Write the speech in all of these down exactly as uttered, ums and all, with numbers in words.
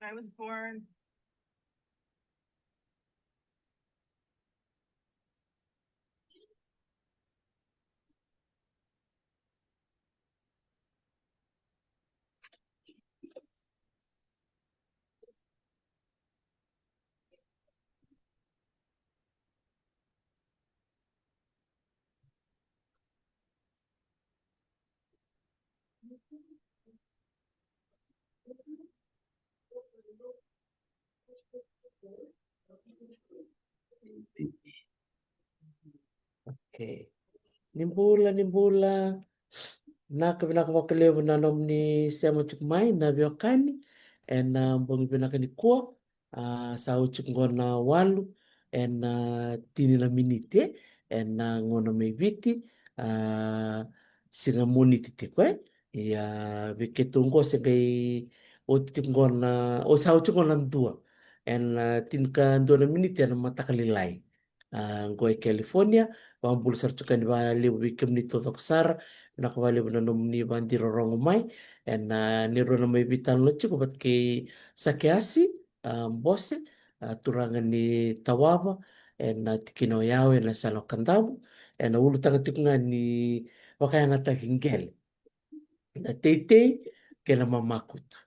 I was born. Okay. Ni bula, ni bula. Vinaka, vinaka vakalevu na nomuni sema tiko mai na veiwekani ena bogi vinaka nikua. A, sa oti tiko qo na walu ena tini na miniti ena gauna mai Viti. A, siga Moniti tiko, e. Ia, vei keitou qo se qai oti tiko qo na, o sa oti tiko qo na dua ena tinikadua na miniti ena mataka lailai. A, qo e California. Vakabula sara tiko yani vakalevu vei kemuni taucoko sara. Vinaka vakalevu na nomuni vakadirorogo mai. Ena, a, neirau na mai veitalanoa tiko vata kei Sakeasi, a, Bose, a, turaga ni Tawava, ena tikina o Yawe, ena sala o Kadavu, ena ulutaga tiko ga ni vakayagataki qele na teitei kei na mamakutu.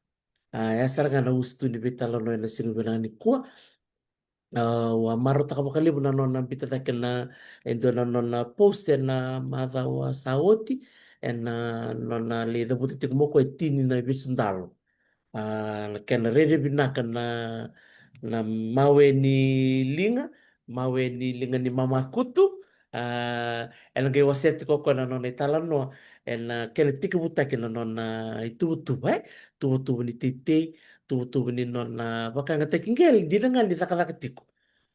A, ya sara ga na usutu ni veitalanoa ena siga vinaka nikua. A, au a marautaka vakalevu na nona biuta cake na, e dua na nona post ena macawa sa oti, ena nona lai cavuta tiko mai o koya e tini na veisudalo. A, na kena rairai vinaka na, na mawe ni liga, mawe ni liga ni mamakutu. A, ena qai wasea tiko o koya na nona italanoa ena kena tekivutaki na nona ituvatuva, e? Tuvatuva ni teitei, tuvatuva ni nona vakayagataki qele, dina ga ni cakacaka tiko.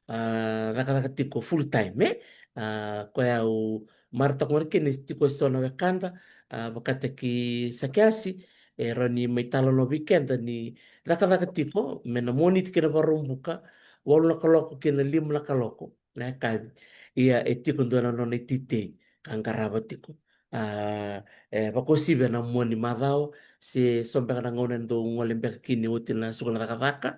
A, cakacaka tiko full time, e? A, koya au marautaka gona kina ni tiko eso na wekada, a, vakataki Sakeasi, e rawa ni mai talanoa vei keda ni cakacaka tiko me na Moniti kei na Vakaraubuka, walu na kaloko kei na lima na kaloko na yakavi. Ia, e tiko dua na nona iteitei ka qarava tiko. A, e vakauasivi ena mua ni macawa, se so beka na gauna e dau gole beka kina oti na suka na cakacaka.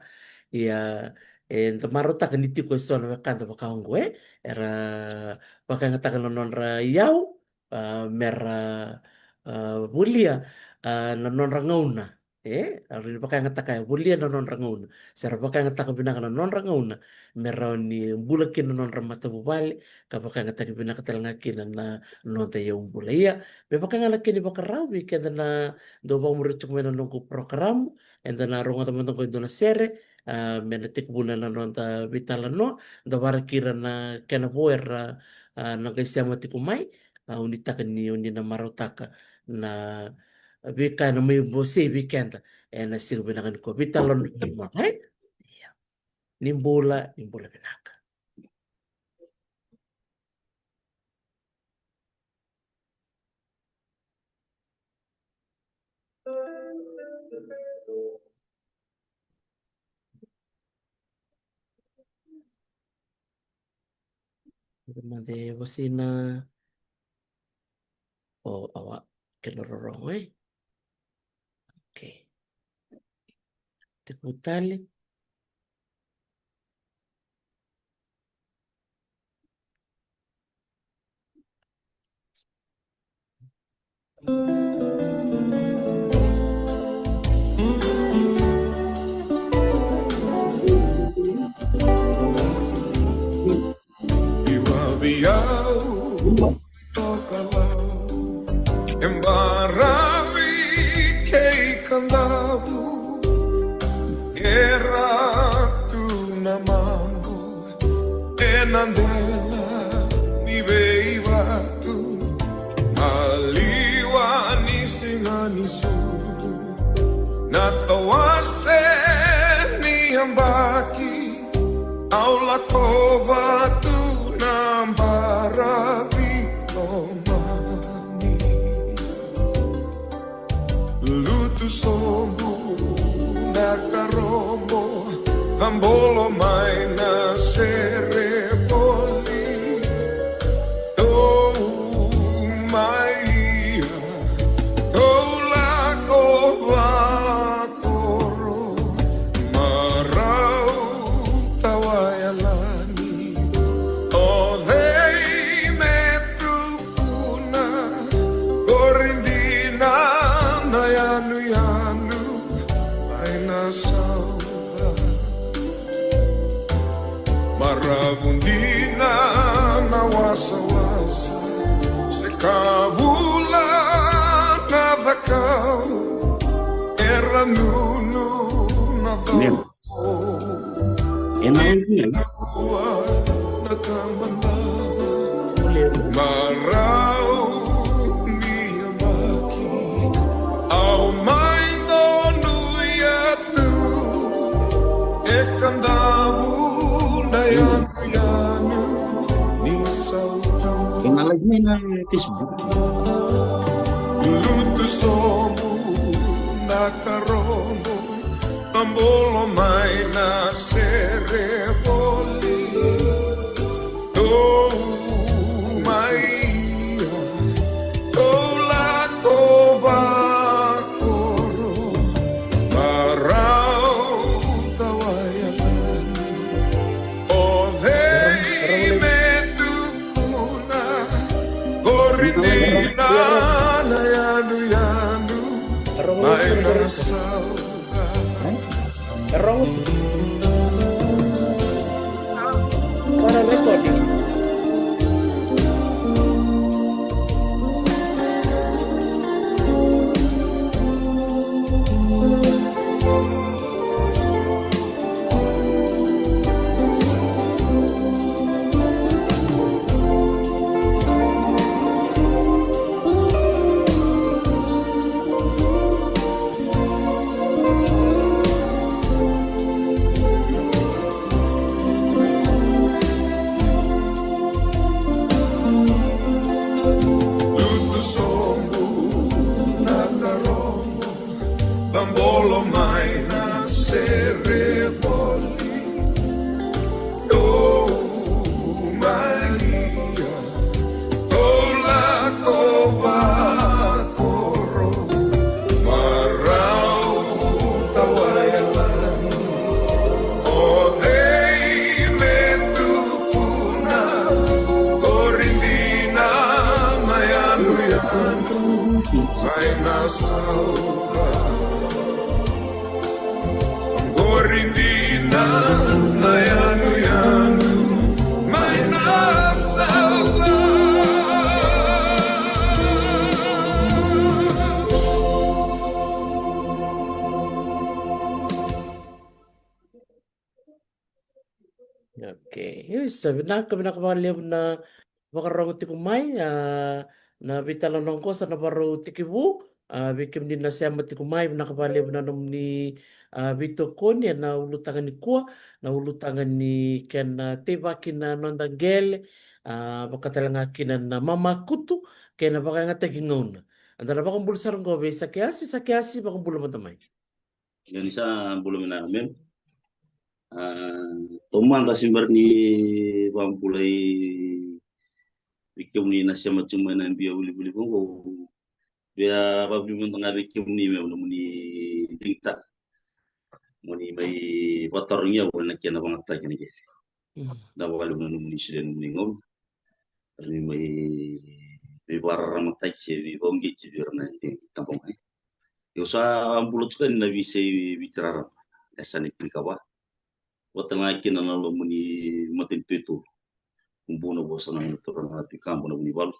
Ia, eda marautaka ni tiko eso na wekada vaka oqo, e, era vakayagataka na nodra iyau, a, mera, a, volia, a, na nodra gauna. E, era vakayagataka, e, volia na nodra gauna. Se ra vakayagataka vinaka na nodra gauna me rawa ni bula kina na nodra matavuvale, ka vakayagataki vinaka tale ga kina na noda iyaubula. Ia, me vaka ga na kena ivakarau vei keda na dau vakamuria tiko mai na noqu porokaramu, eda na rogoca mada oqo e dua na sere, a, me na tekivuna na noda veitalanoa, da waraki ira na kena vo era, a, na qai sema tiko mai. A, au nuitaka ni oni na marautaka na veika ena mai wasei vei keda ena siga vinaka nikua, veitalanoa, e? Ia. Ni bula, ni bula vinaka. Made wasei na, o, awa, kena rorogo, e? Okay. Tekivu tale. Io vei au tokalau e baravi kei Kadavu, era tu na mago ena dela ni veivatu, maliwa ni siga ni sucu, na tawase ni yabaki, au lako vata tu na baravi lomani. Lutu sobu na karobo, a bolo mai na sere voli. Tou mai ia, tou lako vakoro, Yanuyanu mai na sauca. Maravu dina na wasawasa, se ka vula na cakau, era nunu na cau. Ena live mai. Marau ni yabaki au mai donuya tu, e Kadavu na yanuyanu ni sautu. Ena live mai na Facebook. Lutu sobu na karobo. Tabolo mai na sere voli. Tou mai ia, tou lako vakoro. Marau tawa yalani. O cei me tukuna? Qori dina na yanuyanu mai na sau. Wrong. What a recording. Lutu sobu na karobo, tabolo mai na sere voli. Tou mai ia, tou lako vakoro. Marau tawa yalani. O cei me tukuna? Qori dina na yanuyanu mai na sauca. Qori dina na yanuyanu mai na sauca. Okay. Io, sa vinaka, vinaka vakalevu na vakarorogo tiko mai, a, na veitalanoa qo sa na vakarau tekivu, a, vei kemuni na sema tiko mai, vinaka vakalevu na nomuni, a, veitokoni ena ulutaga nikua, na ulutaga ni kena teivaki na noda qele, a, vaka tale ga kina na mamakutu kei na vakayagataki gauna. Eda na vakabula sara qo vei Sakeasi. Sakeasi, vakabula mada mai. Ia ni sa bula vinaka mem. A, taumada se bera ni vakabula i, vei kemuni na sema tiko mai na biau livaliva qo. Via vakavinavinaka ga vei kemuni mem na nomuni digitaka. Moni mai vakatarogi au ena kena vakayagataki na qele. Mm. Da vakalevu na nomuni solia nomuni gauna. Ni mai veivakararamataki se veivauqeti vei ira na tabagone. Au sa bula tiko yani na veisei Viti raraba, e sa na tinikava. Vata ga kina na loma ni matanitu e tolu. Kubu na vosa na turaga na Tui Kaba na Vunivalu.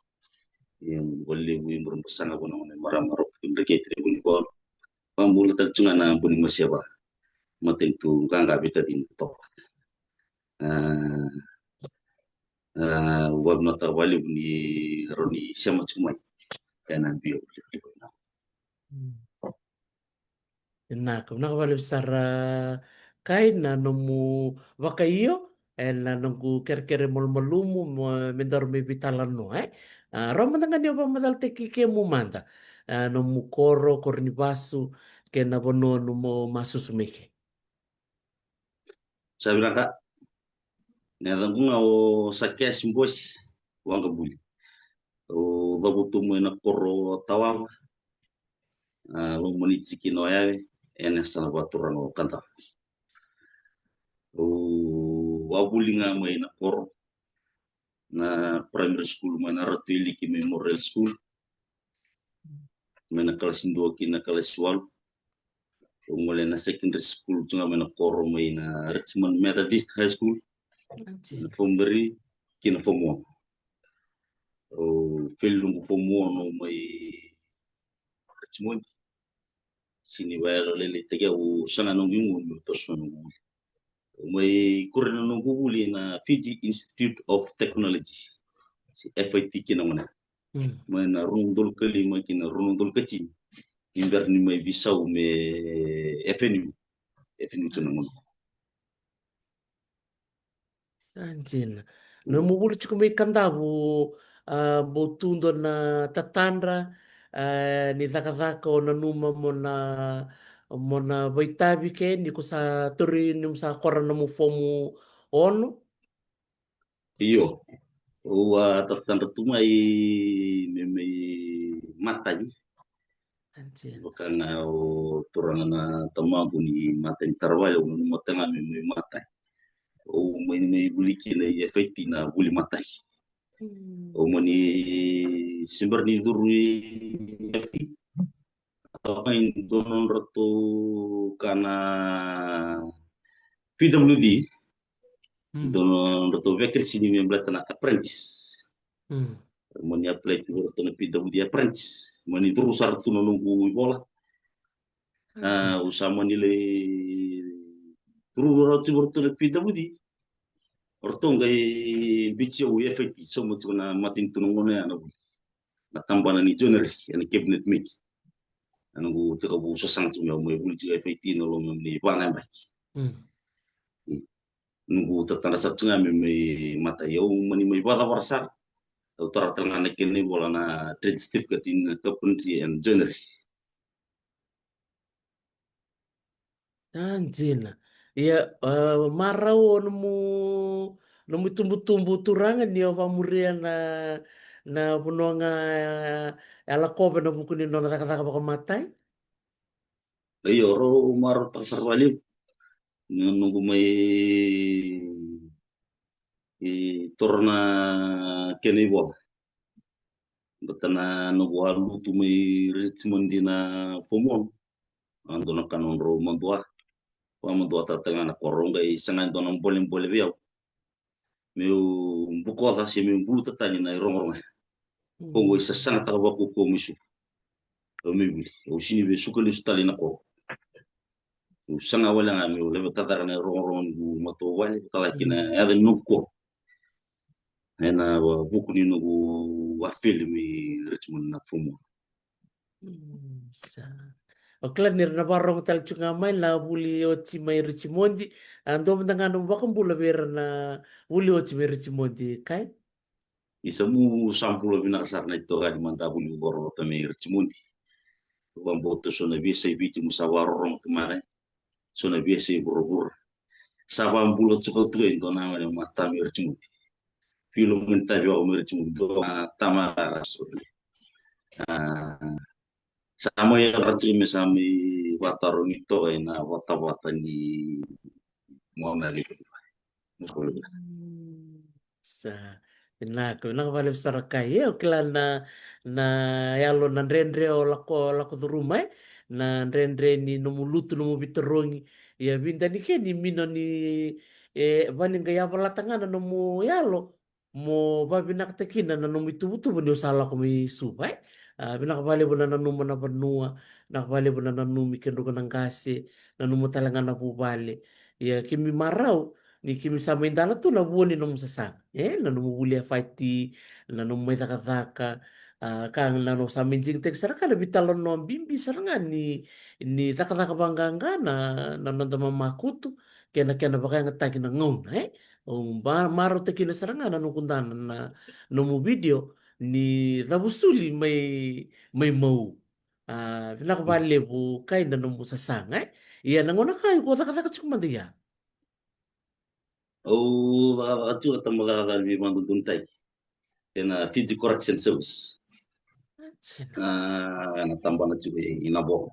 Ia Valevu, Iburu, Basaga, Vanua na marama, Rokotu, Dreketi, Vunivalu. Vakabula tale tiko ga na Buni Maseva, matanitu qaqa veitacini toka. A, a, vakavinavinaka vakalevu ni rawa ni sema tiko mai ena biau. Mm. Vinaka, vinaka vakalevu sara, Kai, na nomu vakaio ena noqu kerekere malumalumu mo, me daru mai veitalanoa, e? A, rawa mada ga ni o vakamacalataki kemu mada, a, nomu koro, koro ni vasu, kei na vanua nomu masusu mai ke. Sa vinaka. Na yacaqu ga o Sakeasi Bosi Waqabuli. Au cavutu mai na koro o Tawava, a, loma ni tikina o Yawe, ena yasana vakaturaga o Kadavu. Au a vuli ga mai na koro, na primary school mai na Ratu Iliki Memorial School. mai na kalasi dua ki na kalasi walu. Au gole na secondary school tu ga mai na koro mai na Richmond Methodist High School, na form three ki na form one. Au fail noqu form one mai Richmond. Sini vayalo lele teke au saga noqu igu meu toso noqu vuli. Mai kure na noqu vuli na Fiji Institute of Technology, se F I T kina gona. Mai na rua na udolu ka lima ki na rua na udolu ka tini. Ni bera ni mai visau me F N U. F N U tu na gona. A, dina. Na nomu vuli tiko mai Kadavu, a, bau tu dua na tatadra, a, ni cakacaka o nanuma mo na, mo na vakaitavi ke ni ko sa tauri ni mo sa kora na nomu fomu ono? Io. Au a tatadra tu mai me mai matai. Vaka ga o turaga na tamaqu ni matai ni taravale, au nanuma tale ga me mai matai. Au mai, mai vuli kina i F I T na vuli matai. Au mani se bera ni curu i F I T, a mai dua nodratou ka na P W D, dua nodratou vacancy ni me baleta na apprentice. Mani apply tu vei ratou na P W D apprentice. Mani curu sara tu na noqu ivola. A, au sa mani lai curu vei ratou, vei ratou na P W D. Ratou qai biuti au i F I T, sauma tiko na matanitu na gauna ya na vuli. Na tabana ni joinery, ena cabinet making. A noqu tekivu sasaga tu meu mai vuli tiko i F I T na loma ni va na yabaki. Noqu tatadra sara tu ga me mai matai, au mani mai vakacavara sara. Au tara tale ga na kena ivola na trade certificate in carpentry and joinery. A, dina. Ia, a, marau o nomu, nomu itubutubu turaga ni o vakamuria na, na vanua ga e a lakova ena vuku ni nona cakacaka vakamatai. Io, au marautaka sara vakalevu na noqu mai, e, toro na kena ivola. Baleta na noqu a lutu mai Richmond na form one. A dua na ka nodrau madua. Vakamaduataka tale ga na koro, qai saga e dua na bolebole vei au meu bokoca se meu buluta tani na irogorogo ya. Ko qai sasagataka vakaukauwa mai Suva. Au mai vuli, au sini via suka lesu tale ina koro. Au saga wale ga meu lave cakacaka na irogorogo ni noqu matavuvale, vaka kina yaca ni noqu koro. Ena vuku ni noqu a fail mai Richmond na form one. Mm, sa. O kila ni ra na vakarorogo tale tiko ga mai na vuli oti mai Richmond. A, dua mada ga nomu vakabula vei ira na vuli oti mai Richmond, Kai? Isa, meu sa bula vinaka sara na itokani mada vuli vuravura mai Richmond. Vakabauta so na veiyasai Viti meu sa vakarorogo tu mai, so na veiyasai vuravura. Sa vakabula tiko tu e dua na gone mata mai Richmond. Filo mani tavi wako mai Richmond, dua na tama ra so. A, sa mai yadra tiko me sa mai vakatarogi toka ena vatavata ni mona levu. Mm. Sa vinaka, vinaka vakalevu sara Kai. E, au kila na, na yalo na dredre o lako, lako curuma, e? Na dredre ni nomu lutu, nomu veitarogi. Ia vidani ke ni mino ni, e, vani qai yavalata ga na nomu yalo mo vavinakatakina na nomu ituvatuva ni o sa lako mai Suva, e? A, vinaka vakalevu na nanuma na vanua, vinaka vakalevu na nanumi kedrauka na qase, nanuma tale ga na vuvale. Ia keimami marau ni keimami sa mai dala tu na vua ni nomu sasaga, e, na nomu vuli F I T, na nomu mai cakacaka, a, ka na nomu sa mai digitaki sara ka na veitalanoa bibi sara ga ni, ni cakacaka vaqaqa na, na noda mamakutu kei na kena vakayagataki na gauna, e. Au ma-, marautakina sara ga na noqu dana na nomu video ni cavusuli mai, mai Mau. A, vinaka vakalevu Kai na nomu sasaga, e. Ia na gauna ka iko cakacaka tiko mada ya? Au cakacaka tiko na tabacakacaka ni veivakadodonutaki ena Fiji Correction Service. A, na tabana tiko i Naboro.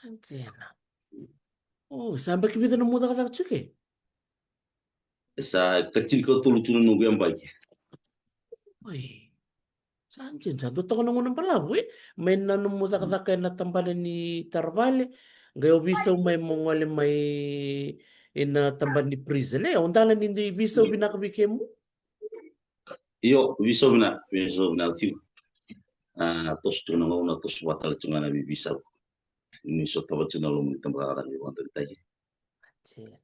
Dina. O, sa yabaki vica nomu cakacaka tiko? E sa ka tinikatolu tiko na noqu yabaki. Oi. Sa A, dina, sa dua toka na gauna balavu, e? Mai na nomu cakacaka ena tabana ni taravale, qai o veisau mai mo gole mai ena tabana ni prison, e? O dala ni dui veisau vinaka vei kemu? Io, veisau vinaka, veisau vinaka tiko. A, toso tiko na gauna, toso vata tale tiko ga na veiveisau. Ni sotava tiko na loma ni tabacakacaka ni vakadodonutaki. Dina.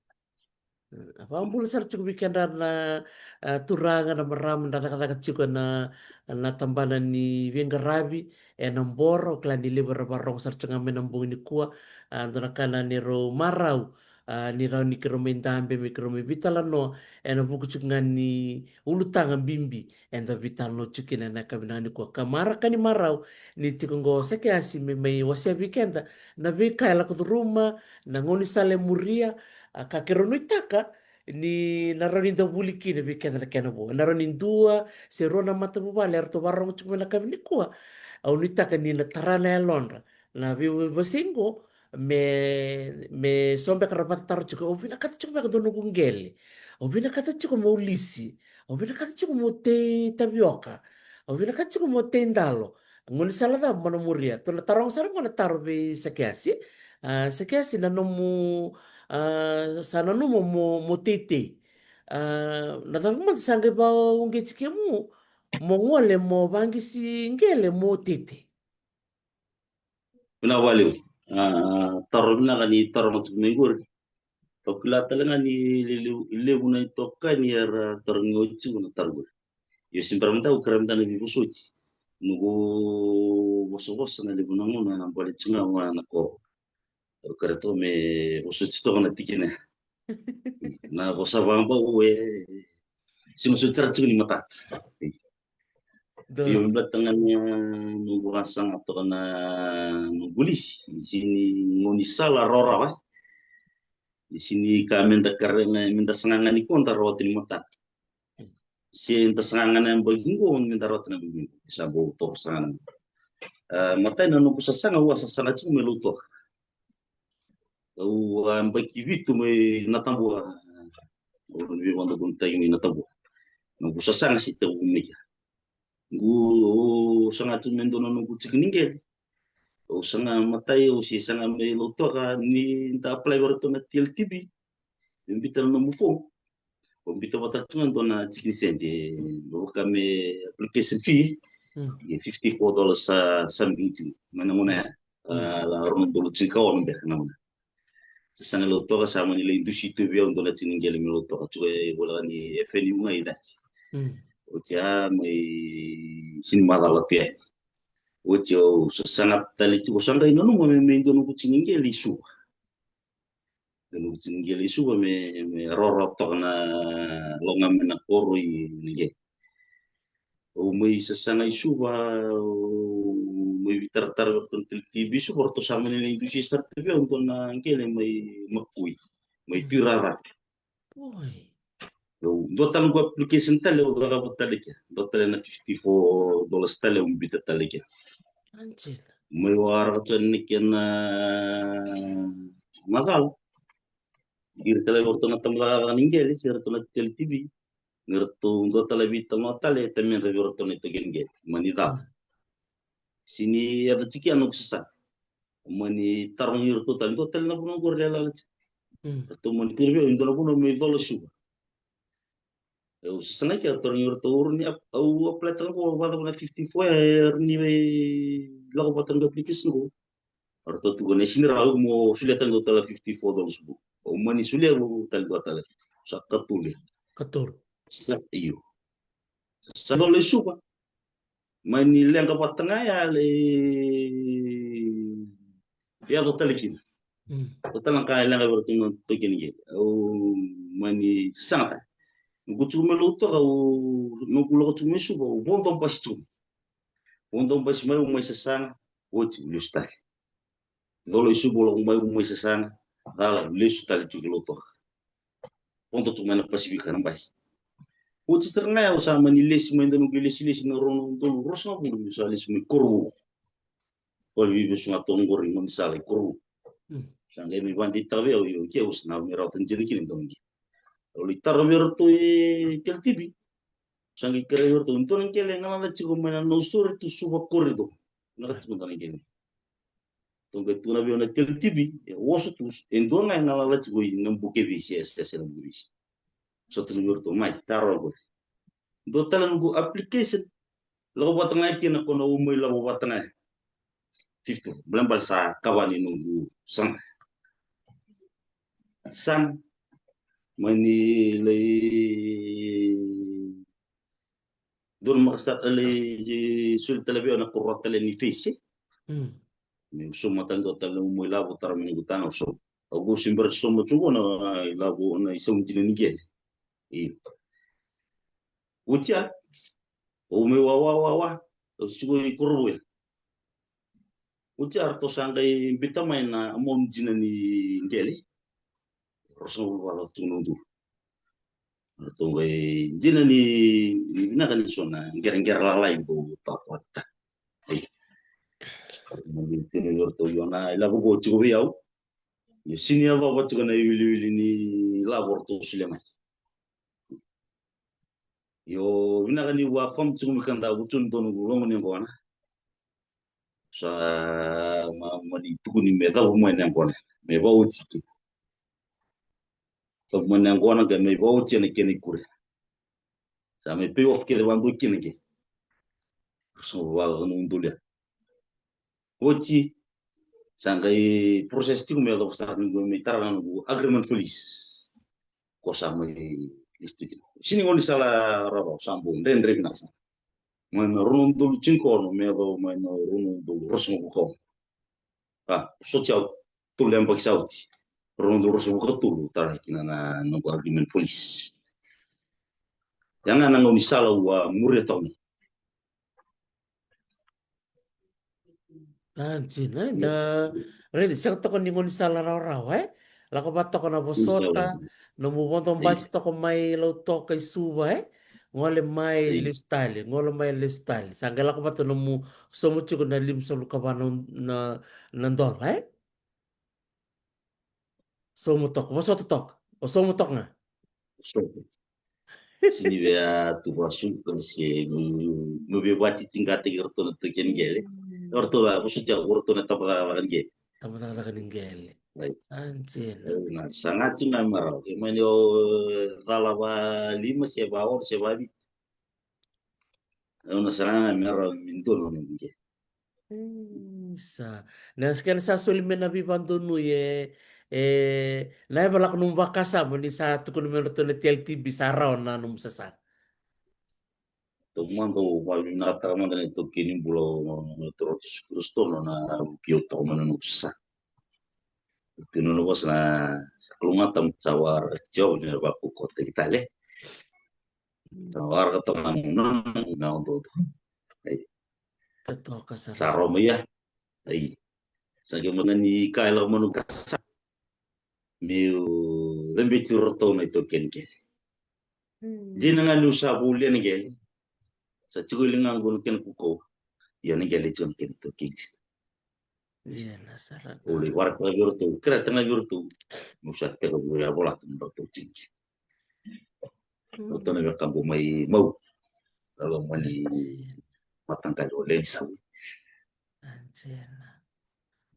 Mm, a, vakabula sara tiko vei kedra na, a, turaga, na marama, da cakacaka tiko na, na tabana ni veiqaravi ena Boro, kila ni levu era vakarorogo sara tiko ga mai na bogi nikua, a, dua na ka na neirau marau, a, ni rawa ni keirau mai dabe, me keirau mai veitalanoa, ena vuku tiko ga ni ulutaga bibi eda veitalanoa tiko kina ena yakavi vinaka nikua. Ka marau, ka ni marau ni tiko qo o Sakeasi me mai wasea vei keda na veika e lako curuma, na gaunisala e muria, a, ka keirau nuitaka ni na rawa ni da vuli kina vei keda na kena vo. Na rawa ni dua se rua na matavuvale eratou vakarorogo tiko mai ena yakavi nikua. Au nuitaka ni na tara na yalodra na veiwasei qo, me, me so beka ra vakatataro tiko, au vinakata tiko beka dua noqu qele, au vinakata tiko meu lisi, au vinakata tiko meu tei tavioka, au vinakata tiko meu tei dalo. Gaunisala cava mo na muria? Tou na taroga sara qo na taro vei Sakeasi. A, Sakeasi, na nomu, a, sa nanuma mo, mo teitei. A, na cava mada sa qai vakauqeti kemu mo gole mo vaqisi qele mo teitei? Vinaka vakalevu. A, taro vinaka ni taroga tiko mai qori. Au kila tale ga ni levu, levu na itokani era tarogi oti tiko na taro qori. Io, se bera mada au kerea mada na veivosoti. Noqu vosavosa na levu na gauna na bale tiko ga vua na koro. Au kerea toka me vosoti toka na tikina. Na vosa vakabau e sega soti sara tiko ni matata. Donu. Io, me baleta ga na noqu vakasaga toka na noqu lisi, ni sega ni gaunisala rawarawa. Ni sega ni ka meda kerea ga, meda saga ga nikua da rawata ni matata. Se da saga ga na yabaki qo, meda rawata na yabaki qo. Sa bau toka saga na. A, matai na noqu sasaga, au a sasaga tiko mai Lautoka. Au a yabaki vitu mai Natabua. Au na veivakadodonutaki mai Natabua. Noqu sasaga se tevu mai kea. Qu, au saga tu me dua na noqu tiki ni qele. Au saga matai, au se saga mai Lautoka ni da apply vei ratou na T L T B. Me biuta na nomu form. Au biuta vata tu ga dua na tiki ni sede. Vaka me application fee. Mm. E fifty-four dollars sa, sa biuti. Mai na gauna ya. Mm. A, la rua na udolu tinikaono beka na gauna. Sasaga Lautoka, sa mani lai dusi tu vei au dua na tiki ni qele mai Lautoka, tiko e voleka ni F N U ga i cake. Mm. Oti a mai sega ni macala tu yani. Oti au sasaga tale tiko, sa qai nanuma me, me dua noqu tiki ni qele i Suva. Dua noqu tiki ni qele i Suva me, me rawarawa toka na loga mai na koro i na qele. Au mai sasaga i Suva, au mai veitaratara vei ratou na T L T B i Suva, ratou sa mani lai dusia sara tu vei au dua na qele mai Makui, mai Tuirara. Oi. Au, dua tale noqu application tale, au cakava tale kea. Dua tale na fifty-four dollars tale, au biuta tale kea. Angela. Mai waraka tu na kena macala. Ira tale vei ratou na tabacakacaka ni qele, se ratou na T L T B. Ni ratou dua tale veitalanoa tale, e tamedra vei ratou na itaukei ni qele. Mani cala. Mm. Sega ni yaco tiko ya noqu sasaga. Mani tarogi iratou tale, dua tale na vanua qori e lala tiko. Mm. Ratou mani tukuna vei au, e dua na vanua mai Cola i Suva. Au sasaga kea, tarogi iratou, au ni ap-, au apply taka qo, vakacava na fifty-four, e rawa ni vei lako vata na application qo. Ratou tukuna e sega ni rawa, mo solia tale dua tale fifty-four dollars qo. Au mani solia tale dua tale fifty-four, sa katolu. Katolu. Sa, io. Sa dola i Suva. Mani leqa vata ga ya, lai yaco tale kina. Mm. Dua tale na ka e leqa vei ratou na itaukei ni qele. Au mani sasaga tale. Noqu tiko mai Lautoka, au, noqu lako tiko mai Suva, au vodo basi tiko. Vodo basi mai, au mai sasaga, oti, au lesu tale. Cola i Suva, au lako mai, au mai sasaga, cala, lesu tale tiko ki Lautoka. Vodo tiko mai na Pasifika na basi. Oti sara ga ya, au sa mani lesi mai dua noqu ilesilesi na rua na udolu ruasagavulu, au sa lesi mai Korovou. Au veivesu ga toka qori, gaunisala i Korovou. Mm. Sa qai mai vakadeitaka vei au, io, ke au sa na mai rawata dina kina dua na qele. Au lai taro vei ratou e T L T B. Sa qai kerei iratou, dua na qele e galala tiko mai na Nausori to Suva corridor. Na ka tiko dua na qele. Ratou qai tukuna vei au na T L T V, e oso tu, e dua ga e galala tiko i Nabukevi, se, se, se Nabukevi. Sa tukuna vei iratou, mai, taro qori. Dua tale noqu application, lako vata ga kina ko na umai lavo vata ga. Fifty, balebale sa kava ni noqu saga. Saga, mani lai dua na maka sa lai soli tale vei au na koro tale ni face. Mm. Ni sauma tale dua tale na umai lavo tara mai noqu taga, au sauma. Au qo se bera sauma tu qo na ilavo na isau dina ni qele. Io. Oti ya, au mai wa, wa, wa, wa. Au tiko i Korovuya. Oti ya ratou sa qai biuta mai na amount dina ni qele. Ruasagavulu vakacaca tu na udolu. Ratou qai dina ni, ni vinaka ni so na qereqere lalai qo tapata. Ai. Ratou qai tini ratou io na ilavo qo tiko vei au. Io, sini yacova tiko na iwiliwili ni lavo ratou solia mai. Io, vinaka ni wa fam tiko mai kada vutu ni donu logo ni yaqona. Sa ma, mani tukuni me cavu mai na yaqona. Me vaoti kina. Cavu mai na yaqona qai me vaoti ena kena ikuri. Sa me pay off kece vadua kina qai. Sa vaka na udolu ya. Oti, sa qai process tiko me yacova sara ni qo me tara ga noqu agreement for lease. Ko sa mai lease tu kina. Sini gaunisala rawarawa sa bau dredre vinaka sara. Mai na rua na udolu tinikaono me yacova mai na rua na udolu ruasagavulu ka ono. A, soti au tolu yabaki sa oti. Rua na udolu ruasagavulu ka tolu tara kina na noqu agreement for lease. Ya ga na gaunisala au a muria toka mai. A, dina, e, da raica, sega toka ni gaunisala rawarawa, e? Lako vata toka na vosota, nomu vodo basi toka mai Lautoka i Suva, e? Gole mai lesu tale, gole mai lesu tale. Sa qai lako vata nomu sauma tiko na limasagavulu ka va na, na, na dola, e? Sauma toka, vosota toka. O sauma toka ga. Sini via tu vasuka se mu, mu via vatitiqataki ratou na taukei ni qele. Ratou a vosota o ratou na tabacakacaka ni qele. Tabacakacaka ni qele. Right. Sa dina. E, na saga tiko ga me rawa. Ke mani o cala va lima se va ono se va vitu. Au na saga ga me rawa me dua na noqu qele. Mm, sa. Na kena sa soli mai na veivadonui e, e, na yava lako nomu vakasama ni sa tukuna mai ratou na T L T V sa rawa na nomu sasaga. Tou mada au vavinakataka mada na itaukei ni bula o Turaga Jisu Karisito na vuki au toka mai na noqu sasaga. Tou na vosa na sa kalougata mada sa waraka Jiova ni na vakaukauataki tale. Sa waraka toka na noqu na ododo. Ai. Totoka sara. Sa roma ia. Ai. Sa qai mada ni ka e lako mai noqu kasa. Meu cabeti ratou na itaukei ni qele. Mm. Dina ga niu sa volia na qele. Sa tiko e ligaqu na kena kaukauwa. Ia na qele tiko na kena itaukei dina. Ia na sara. Au lai waraka vei ratou, kerea tale ga vei ratou. Meu sa teka vei ratou, volata me ratou tiko. Mm. Ratou na wekaqu mai Mau. Ratou mai mataqali o Lenisau. Anjena.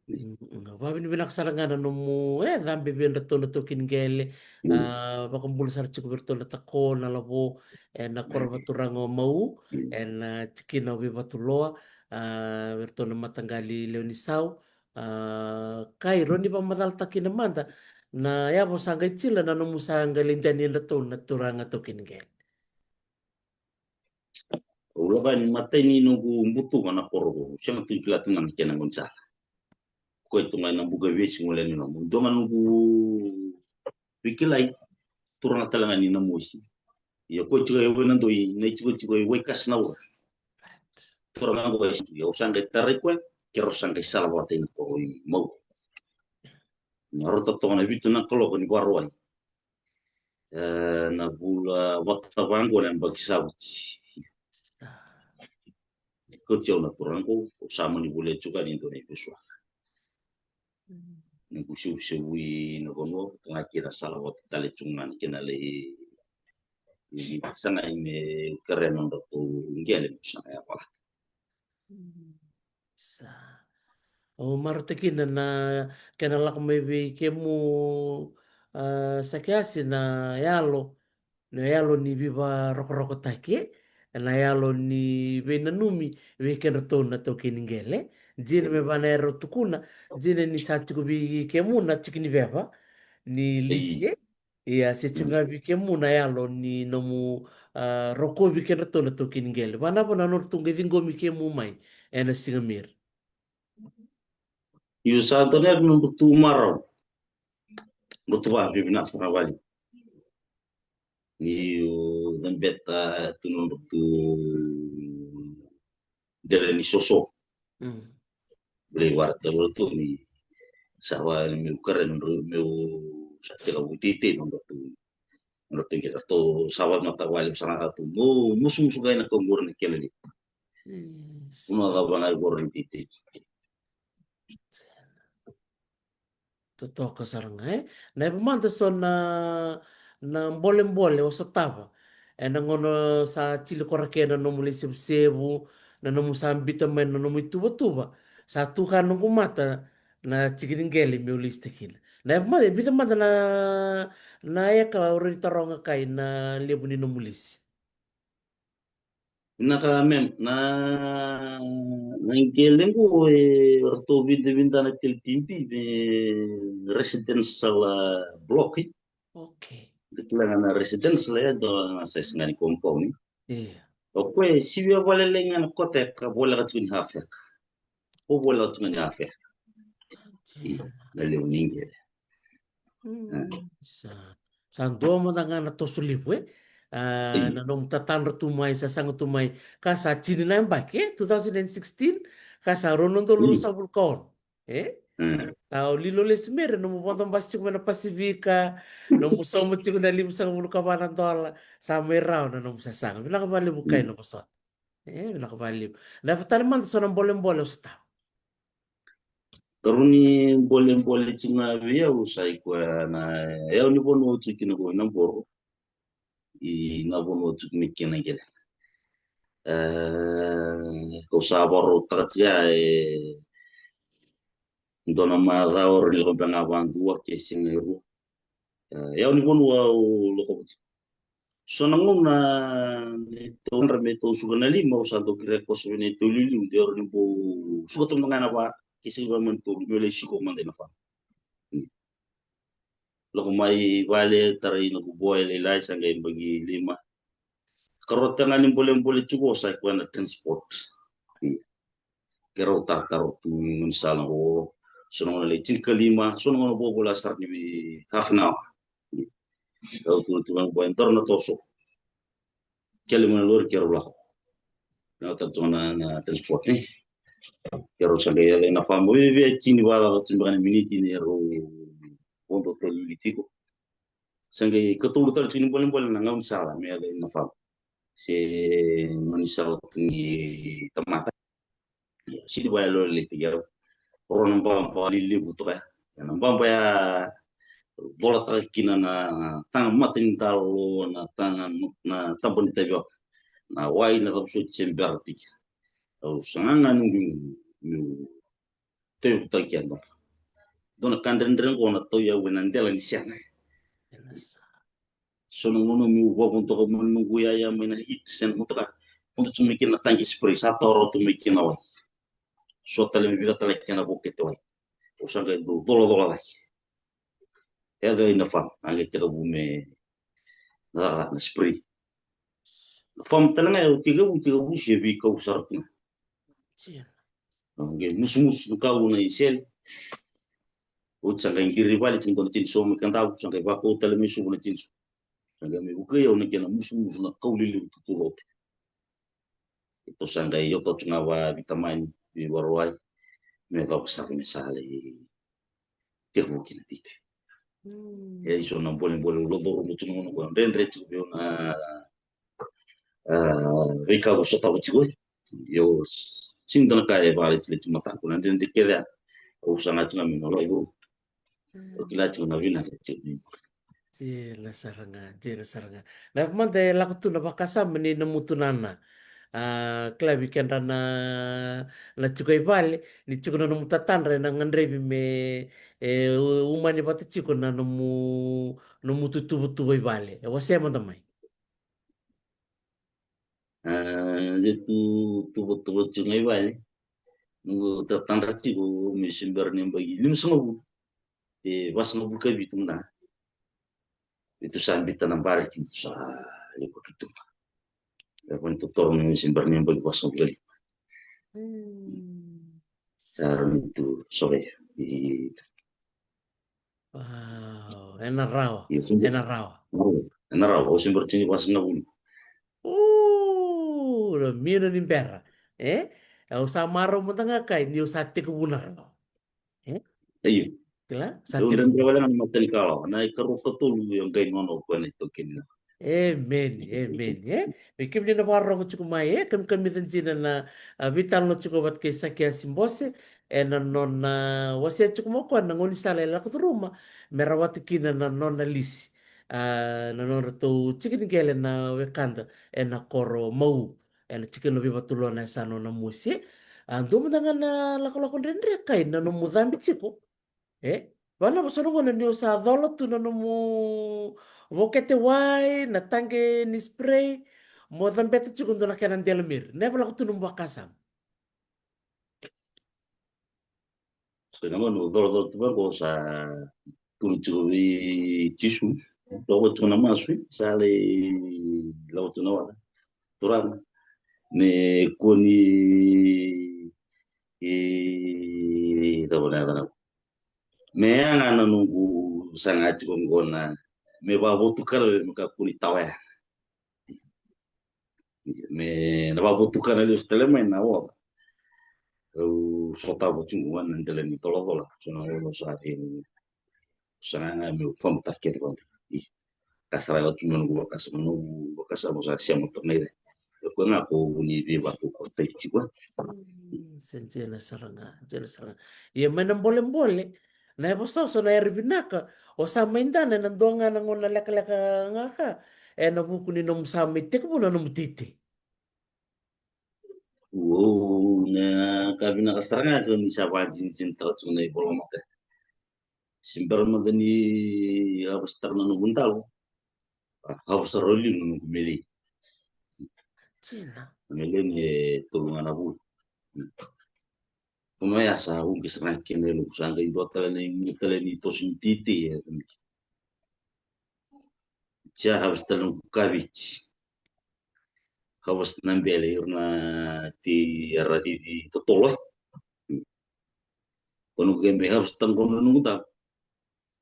Mm, mm, vavinavinaka sara ga na nomu, e, cabe vei ratou na taukei ni qele. Mm. A, vakabula sara tiko vei ratou na tako, na lavo, e, na koro vaturaga o Mau, mm, e, na tikina o Veivatuloa, a, vei ratou na mataqali Leonisau, a, kai rau ni vakamacalataka kina mada na yavo sa qai tila na nomu sa qai lai dani e ratou na turaga taukei ni qele. Au lako yani matai ni noqu butuka na koro qo, sega tu ni kila tu ga na kena gaunisala. Koya tu ga ena buka vesi gole yani nomu. Dua ga noqu veikilai, turaga tale ga ni Namosi. Ia koya tiko e Wainadoi, na itikotiko e Waikasinaura. Turaga qo e, ia au sa qai tarai koya, keirau sa qai sala vata ina koro i Mau. Na rauta toka na vitu na kaloko ni Vakarauwai. E, na vula vata vaqo na yabaki sa oti. Kauti au na turaga qo, au sa mani volia tiko ga ni dua na ivesuaka. Ni qu sevusevu i na vanua, ka ga kina sala vata tale tiko ga na kena lai Ni sagai me kerea nodratou qele me saga yavalata. Sa. Au marautaka kina na kena lako mai vei kemu, a, Sakeasi na yalo, na yalo ni veivarokorokotaki, e? Na yalo ni veinanumi vei kedratou na taukei ni qele. Dina me vaka na era tukuna, dina ni sa tiko vei kemu na tiki ni veva ni lisi, e? Ia, se tiko ga vei kemu na yalo ni nomu, a, rokovi kedratou na taukei ni qele. Vanava na nodratou qai ciqomi kemu mai ena siga mera. Io, sa dua na yalo nodratou marau. Nodratou vakavivinaka sara vale. Ni o cabeta tu nodratou dela ni soso. Vei vara talo tu ni sa va meu kare nodratou meu sa tela vuti te nodratou. Nodratou qele ratou sa va mata vale sa na ratou mo musumusu qai na kau qori na kele li. Una cava qai qori ni titi. Totoka sara ga, e? Na yava mada so na, na bolebole o sotava ena gauna sa tili korake na nomu lai sevusevu, na nomu sa bita mai na nomu ituvatuva, sa tu ka noqu mata na tiki ni qele meu lisita kina. Na yava mada, e vica mada na, na eka o rawa ni taroga kai na levu ni nomu lisi. Vinaka mem, na, na qele qo e ratou vidavida na kele tibi me residential, a, block, e? Okay. Kila ga na residential e dua na size ga ni compound, e? Ia. O koya e sivia vale lai ga na kota e ka voleka tiko ni half eka. O voleka tiko ni half eka. Ia, na levu ni qele. Sa, sa dua mada ga na toso levu, e? A, na nomu tatadra tu mai, sasaga tu mai, ka sa tini na yabaki, e? Two thousand and sixteen, ka sa rua na udolu ruasagavulu ka ono, e? Sa o lilo lesu mera nomu vodo basi tiko mai na Pasifika, nomu sauma tiko na limasagavulu ka va na dola, sa mai rawa na nomu sasaga. Vinaka vakalevu kai na vosota. E, vinaka vakalevu. Na yava tale mada so na bolebole o sotava. Karua ni bolebole tiko ga vei au sa i koya na yau ni vanua au tiko kina ko i Naboro. I na vanua au tiko mai kina qele. E, kau sa vakarautaka tiko ya e dua na macawa au rawa ni lako beka ga vakadua ke siga e rua. E, yau ni vanua au lako vata. So na gauna neitou yadra me tou suka na lima, au sa dau kerea koso vei neitou liuliu de au rawa ni bau suka tauda ga na va ke sega vei mani tolu meu lai siko mada ina fam. Lako mai vale, tarai na kuboa e lailai sa qai baki lima. Karua tale ga ni bolebole tiko sa i koya na transport. Ia. Keirau taratara tu ni gaunisala qo. So na gauna lai tinikalima, so na gauna vovolea sara ni vei half an hour. Au tu tu ga boy doro na toso. Kele mai na lori keirau lako. Na tatu na, na transport, e. Keirau sa qai yala ina fam. Vei, vei tini vala tu beka na miniti ni keirau vodo tolu ni tiko. Sa qai katolu tale tiko ni bolebole na gaunisala me yala ina fam. Se gaunisala tu ni tamata. Ia, sega ni vakayalolailaitaki au. Rua na baba lelevu toka ya. Ia, na baba ya colataka kina na taga mata ni dalo, na taga, na taba ni tavioka, na wai, na cava soti se bera tiko. Au saga ga noqu meu tauyavutaki keda. Dua na ka dredre qo na tauyavu ena dela ni sega. So na gauna meu vakavodoka mai na noqu yaya mai na heat se na motoka. Vodo tu mai kina na tanki spray, sa taura tu mai kina wai. So tale me vica tale kena vokete wai. Au sa qai dau colacola cake. E yaco ina fam, a qai tekivu me na caka na spray. Na fam tale ga au tekivu, tekivu se veikau sara tu ga. Au qai musumusu na kau na isele. Oti sa qai qiri vale tiko dua na tinisou mai Kadavu, sa qai vakau tale mai Suva na tinisou. Sa qai mai vukei au na kena musumusu na kau lelevu tutu rote. Keitou sa qai yaco tu ga vaveitamani, veivakarauwai, me yacova sara me sa lai tekivu kina tiko. E, so na bolebole au lodoro mo tiko na gauna qo, dredre tiko vei au na, a, veika au sotava tiko, e. Io, sega ni dua na ka e vakaletileti mataqu, na dredre kece ya au saga tiko ga me na lako i curu. Au kila tiko na vinaka tiko. Dina sara ga, dina sara ga. Na mada e lako tu na vakasama ni na mutu nana. A, kila vei kedra na, na tiko i vale, ni tiko na nomu tatadra ena gadrevi me, e, u-, umani vata tiko na nomu, nomu tutuvatuva i vale. E wasea mada mai. A, de tu, tuvatuva tiko ga i vale. Noqu tatadra tiko me se bera ni yabaki limasagavulu. E vasagavulu ka vitu mada. Vitu sa bita na bareki, vitu sa levu ki tu. E vani totoro ni se bera ni yabaki vasagavulu ka lima. Mm. Sa rani tu sove. I Wow, ena rawa, io, sumbu. Ena rawa. Ena rawa, au se bera tiko ni vasagavulu. O, na mira ni bera. E? Au sa marau mada ga kai, ni au sa tekivu na rawa. E? Io. Kila? Sa tekivu. Dau dredre wale ga na matanikalawa. Na ikarua katolu e qai nona o koya na itokeni na. Emeni, emeni, e? Me kemuni na vakarorogo tiko mai, e? Kamikamica dina na, a, veitalanoa tiko vata kei Sakiasi Bose, ena nona wasea tiko mai o koya na gaunisala e lako curuma, me rawata kina na nona lisi. A, na nodratou tiki ni qele na wekada, ena koro Mau, ena tikina o Veivatulua na yasana o Namosi. A, dua mada ga na lakolako dredre kai, na nomu cabe tiko. E? Vana vasa na gauna ni o sa cola tu na nomu vokete wai, na taqe ni spray, mo cabeta tiko dua na kena dela miri. Na iva lako tu nomu vakasama. So na gauna o colacola tu vaqo sa tukuna tiko vei Jisu. Lako tiko na masu, sa lai lako tu na wala. Turaga. Me kua ni, e, cava na yacana. Me yaga na noqu saga tiko qo na, me vavotukana me kakua ni tawaya. Me na vavotukana lesu tale mai na oca. Au sotava tiko ga na dela ni colacola. So na oca sa e, saga ga meu famatara kece vata. I. Ka sara ga tu na noqu vakasama, noqu vakasama sa sema toka na ira. E koya ga ko ni veivakaukautaki tiko. Mm, se dina sara ga, dina sara ga. Ia mai na bolebole, na yavasaoso na yara vinaka, o sa mai dana ena dua ga na gauna lekaleka ga ka, ena vuku ni nomu sa mai tekivu na nomu titi. Uou, na ka vinaka sara ga ka ni sa vakadinadinataka tiko na ivola mata. Se bera mada ni harvest-taka na noqu dalo. A, harvest-taka rawa li na noqu meleni. Dina. Na meleni e tolu ga na vula. Kono ya sa ubi sara ga kina e loqu sa qai dua tale na igu tale ni toso ni titi e. Sa harvest-taka na noqu kaveti. Harvest na bele, ira na tei era cici totolo, e. Ko noqu qai mai harvest-taka qo na noqu dalo.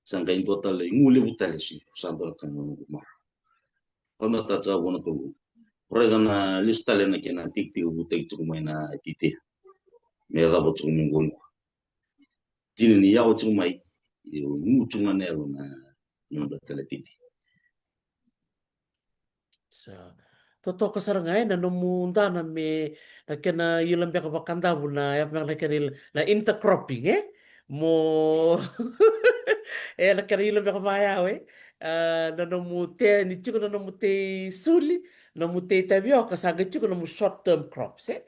Sa qai dua tale, igu levu tale, si sa dua na ka na noqu marau. Ko na tata vua na Kalou. Raica na lesu tale na kena tekiteki vutaki tiko mai na titi. Me yacova tiko mai qo. Dina ni yawa tiko mai, e, gu tiko ga na yalo na noda tale titi. Sa totoka sara ga, e, na nomu dana me na kena ila beka vakadavu na, e, na kena ila na intercropping, e? Mo, e, na kena ila beka vayau, e? A, na nomu te, ni tiko na nomu tei suli, nomu tei tavioka, sa qai tiko nomu short term crops, e?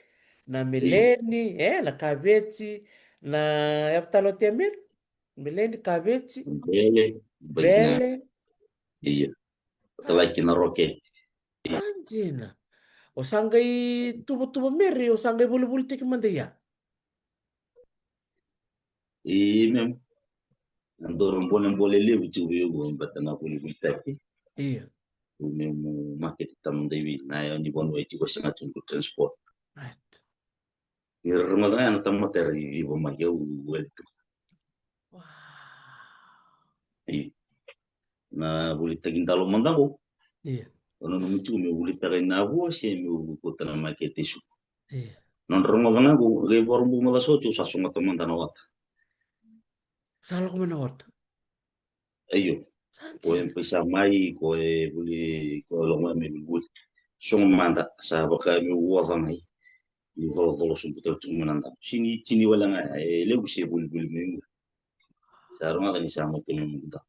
Na meleni, e, na kaveti, na, e, talo te mel, meleni, kaveti, bele, bele. Ia. Talaki na roketi. A, dina. O sa qai tuvatuva meri, o sa qai volivolitaki mada ia. I mem. Na dua na bolebole levu tiko vei au, bata na volivolitaki. Ia. O memu makete tamata i vei na yau ni vanua e tiko sega tiko na transport. Right. Ira mada ga na tamata era liliva mai, au wele tu. Wow. I na volitaki dalo mada qo. Ia. O na nomu tiko meu volitaka i Navua se meu kauta na makete i Suva. Ia. Nodra rogoca ga qo, qai vakarau mada so tiko sa sogota mada na ota. Sa lako mai na ota. Io. Sa dina. Ko e paisa mai, ko e vuli, ko e lako mai me vuli. Sogo mada, sa vaka me uaca mai. Ni colacola sobu tale tiko mai na dalo. Sini, sini wale ga, e levu se vulivuli mai. Sa rogoca ni sa moto na noqu dalo.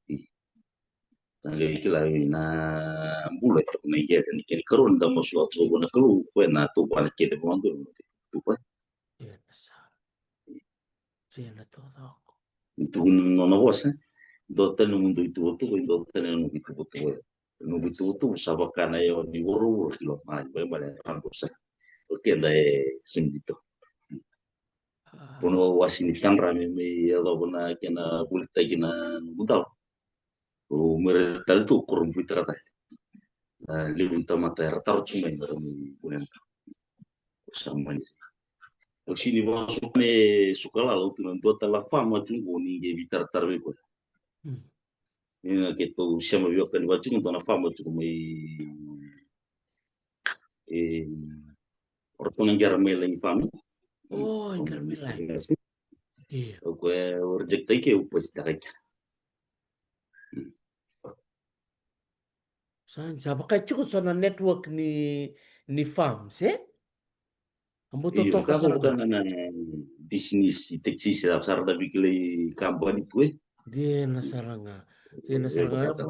I. Na qai kila na bula e toka na igele ni kena karua ni da masulaka tiko vua na Kalou, koya na tauvana kece vakadua na tupa. Io, na sa. Io, na taucoko. Ni tukuna na nona vosa, dua tani na nomu dui tuvatuva, dua tani na nomu ituvatuva. Na nomu ituvatuva sa vaka na yawa ni vuravura ki loma ni vaimala e rabo sa. O keda e semi dito. Vuna wasi ni tadra me mai yacova na kena volitaki na nomu dau. O mera tale tu koro buitaka tale. Na levu ni tamata era taro tu mai mera mai vunena. O sa mani. O sini vasuka me suka lala, o tu na dua tala fama tu qo ni qai vitaratara vei koya. Ina keitou sema veiwekani vata tiko dua na fama tiko mai, e, o ratou na qera mai lagi fama. O, e qera mai lagi. Io. O koya o reject ai ke, o post taka i ke. Sa, sa vaka tiko so na network ni, ni farms, e? A bau totoka sara ga na business taxi, sa sara da vei kilai company tu e. Dina sara ga. Dina sara ga.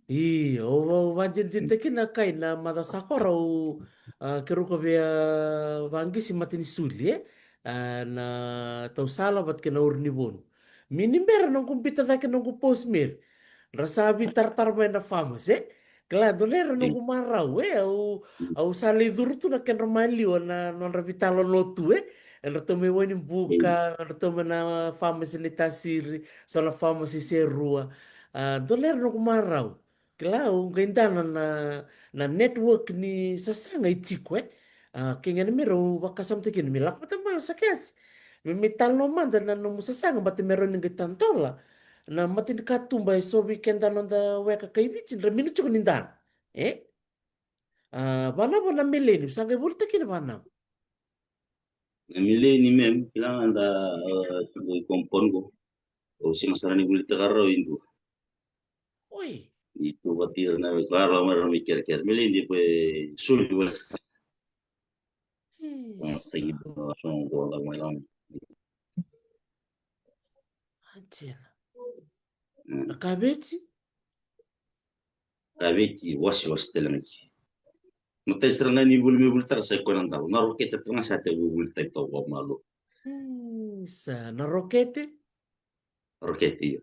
Io, au, au vajinijinitaki na kai na maca sa kora au, a, keruka vei a vaqisi mata ni suli, e? A, na tausala vata kei na uru ni vonu. Mini bera noqu bita cake noqu post meri. Ra sa vitaratara mai na farmers, e? Kila, dua na era noqu marau, e? Au, au sa lai curu tu na kedra maliwa na nodra vitalanoa tu, e? Edratou mai Wainibuka, edratou mai na farmers ni Tasiri, so na farmers i Serua. A, dua na era noqu marau. Kila, au qai dana na, na network ni sasaga e tiko, e? A, kei gena me rau vakasamataki kina me lako vata mai o Sakesi. Me, me talanoa mada na nomu sasaga, bata me rau ni qai tadola na mata ni katuba e so vei keda noda weka kai Viti, dra mini tiko ni dana. E? A, vanava na mileni, sa qai volitaki kina vanava. Na mileni mem, kila ga da, a, tiko i compound qo. Au sega sara ni volitaka rau e dua. Oi. I tu vata ira na veikarau mai ra mai kerekere. Mileni depois soli vale sa. Ih, sa. Sa i dua so qo da mai lama. Anjela. Mm. Na kaveti? Kaveti, wasiwasi tale ga i ke. Matai sara ga ni vuli me volitaka sa i koya na dau. Na rokete tale ga sa te volitaki tau vakamalua. Mm, sa na rokete? Rokete, io.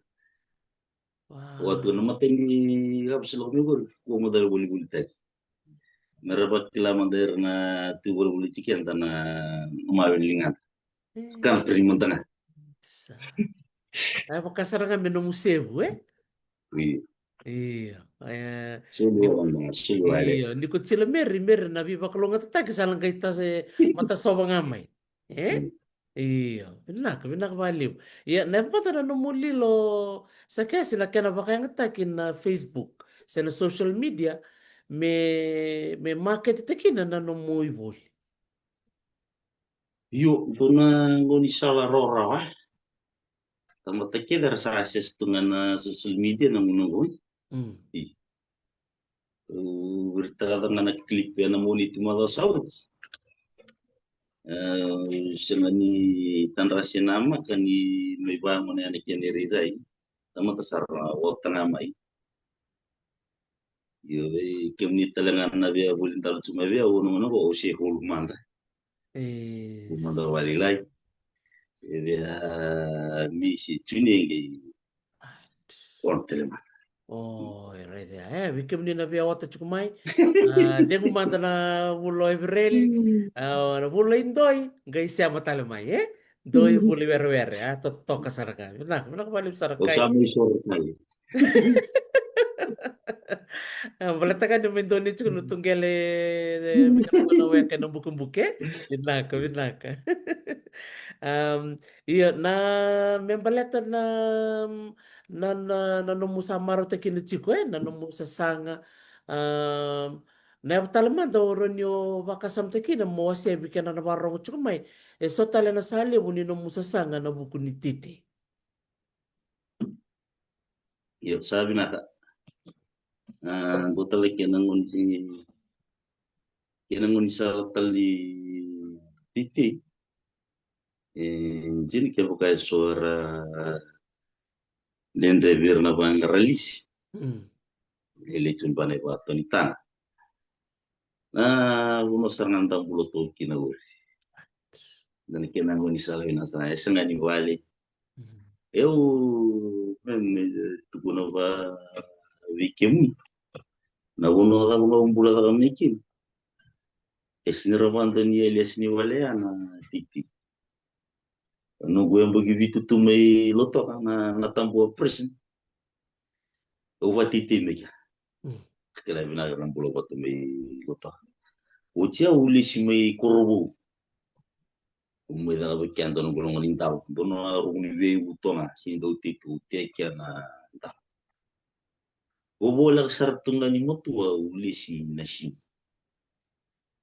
Wow. Watu na matai ni rabu se lako me voli, kua mada voli volitaki. Me ra vakila mada era na tu voli voli tiki eda na mawe ni ligada. Mm. Kana peri mada ga. Sa. Ai vaka sara ga me nomu sevu, e? Io. Io. E, sulu ni, wala, sulu wale. Io, ni ko tila meri, meri na veivakalougatataki sa na qai tase matasova ga mai. E? Mm. Io, vinaka, vinaka vakalevu. Ia, na yavata na nomu lilo Sakesi na kena vakayagataki na Facebook se na social media me, me maketetaki kina na nomu ivoli. Io, dua na gaunisala rawarawa. Tamata kece era sa access tu ga na social media na gauna qo. Mm. Io. Au viritaka ga na clip ena Moniti macawa sa oti. E, sega ni tadra se namaka ni mai vagona ena kena irairai. Tamata sa ra ota ga mai. Io, e, kemuni tale ga na via voli dalo tu mai via, au na gauna qo au se hulu mada. E, mada wali lai. E via misi tuni qai. Ai. Ono tale mada. O, e raica. E, vei kemuni na via ota tiko mai. A, cegu mada na vula o Evereli. Mm. A, na vula i doi, qai sema tale mai, e? Doi vula i werewere, a, totoka sara ga. Vinaka, vinaka vakalevu sara. Au kai. Sa mai soro tale. A, baleta ga ni mai dua ni tiko na tuqele, e, vinaka na weka ena bukebuke. Vinaka, vinaka. Am, io, na, me baleta na, na, na, na nomu sa marautaki kina tiko, e, na nomu sasaga. Am, na yava tale mada o rawa ni o vakasamataki kina mo wasea vei keda na vakarorogo tiko mai. E so tale na sa levu ni nomu sasaga na vuku ni titi. Io, sa vinaka. A, qo tale kena gauna, kena gaunisala tale ni titi. E, dina kevaka e so era dredre vei ira na vaqara lisi. Mm. E lei tu ni bana i vakato ni tana. Na vanua sara ga da bula toka kina qori. Da na kena goni sala vina sara, e sega ni vale. Mm. Eu, me, me tukuna va vei kemuni. Na vanua cava ga au bula caka mai kina. E sini ra vada ni yali, e sini vale ya na titi. Noqu yabaki vitu tu mai Lautoka na, na Tabua prison. Au vateitei mai kea. Mm. Kila vinaka na bula vata mai Lautoka. Oti au lesi mai Korovou. Au mai caka vei kea dua na qoloqo ni dau. Dua na ruku ni veivuto ga, sini dau tei tu, tea kea na dau. Au voleka sara tu ga ni matua, au lesi Nasinu.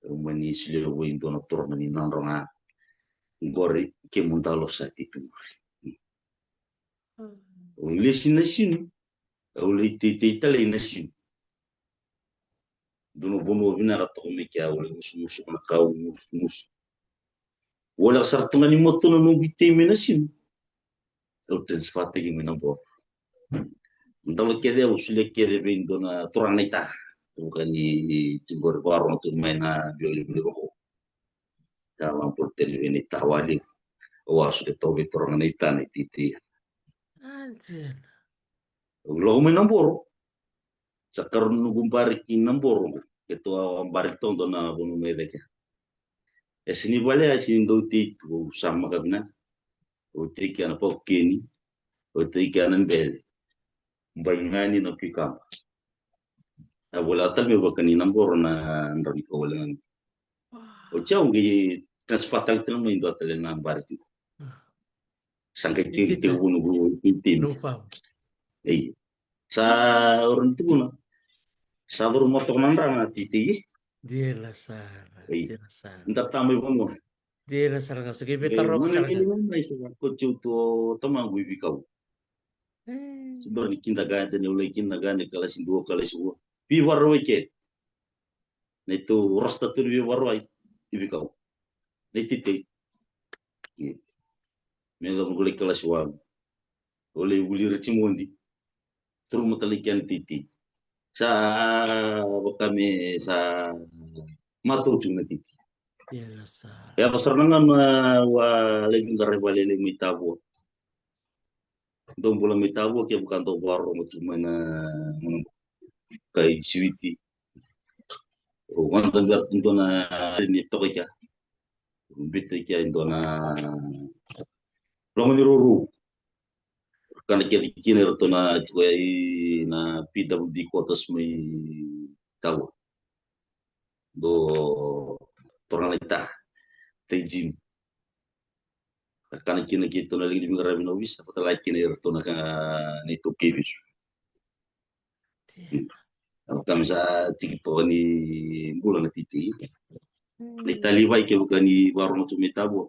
Au mani solia vei dua na turaga ni Nadroga. Qori kemudou sa tei tu qori. Mm. Au lesi Nasinu. Au lai teitei tale i Nasinu. Dua na vanua vinaka toka mai kea, au lai musumusu na kau, musumusu. Voleka sara tu ga ni matua na noqu itei mai Nasinu. Au transfer taki mai Naboro. Dau kece au solia kece vei dua na turaga na ita. Vuka ni tiko qori vakarogo tu mai na violivoli vako. Sa vakabula tale vei na ita wale. Au a solia toka vei turaga na ita na ititi. Anjela. Au lako mai Naboro. Sa karua na noqu bareki Naboro. Keitou a bareki toka dua na vanua mai cake. E sini vale ya, e sini dau tei tu, au sa maka vinaka. Au tei kea na paukeni. Au tei kea na bele. Baigani na cucumber. A voleka tale me vaka ni Naboro na drau ni ka wale ga. Wow. Oti au qai transfer tale tale mai dua tale na bareki. Ah. Sa qai tei tei vunu vunu tei tei. No farm. Ei. Sa ora ni tukuna. Sa curu mo toka na dra na tei tei. Dela sara. Ei. Dela sara. Nda tamai vanua. Dela sara ga, sa qai vetaroka sara ga. Ei, mai sa ko tiu tu o tamaqu i Vikau. Ei. Sa dua ni kindergarten, au lai kindergarten, kalasi dua, kalasi dua. Veivakarau i ke. Neitou rasta tu ni veivakarau i Vikau. Nei titei. Ia. Me da vou lai kalasi walu. Au lai vuli Richmond. Turu matala i kena titi. Sa vaka me sa matou tu na titi. Ia na sa. Ia, vaka sara na gauna au a lai veiqaravi vakalailai mai Tavua. Dou bula mai Tavua, kevaka dou vakarorogo tu mai na, na kai Siviti. Au vada bera tu dua na ni toka i kea. Biuta i kea e dua na loma ni rourou. Kana kece kina iratou na tiko i na P W D quarters mai Tavua. Dou turaga na ita, tai Jim. Kana kina keitou na liki ni veiqaravi na ovisa, vata laki kina iratou na ka neitou keivisu. Io. Au ka me sa tiki toka ni bula na titi. Mm. Ni talivai kevaka ni vakarorogo tu mai Tavua.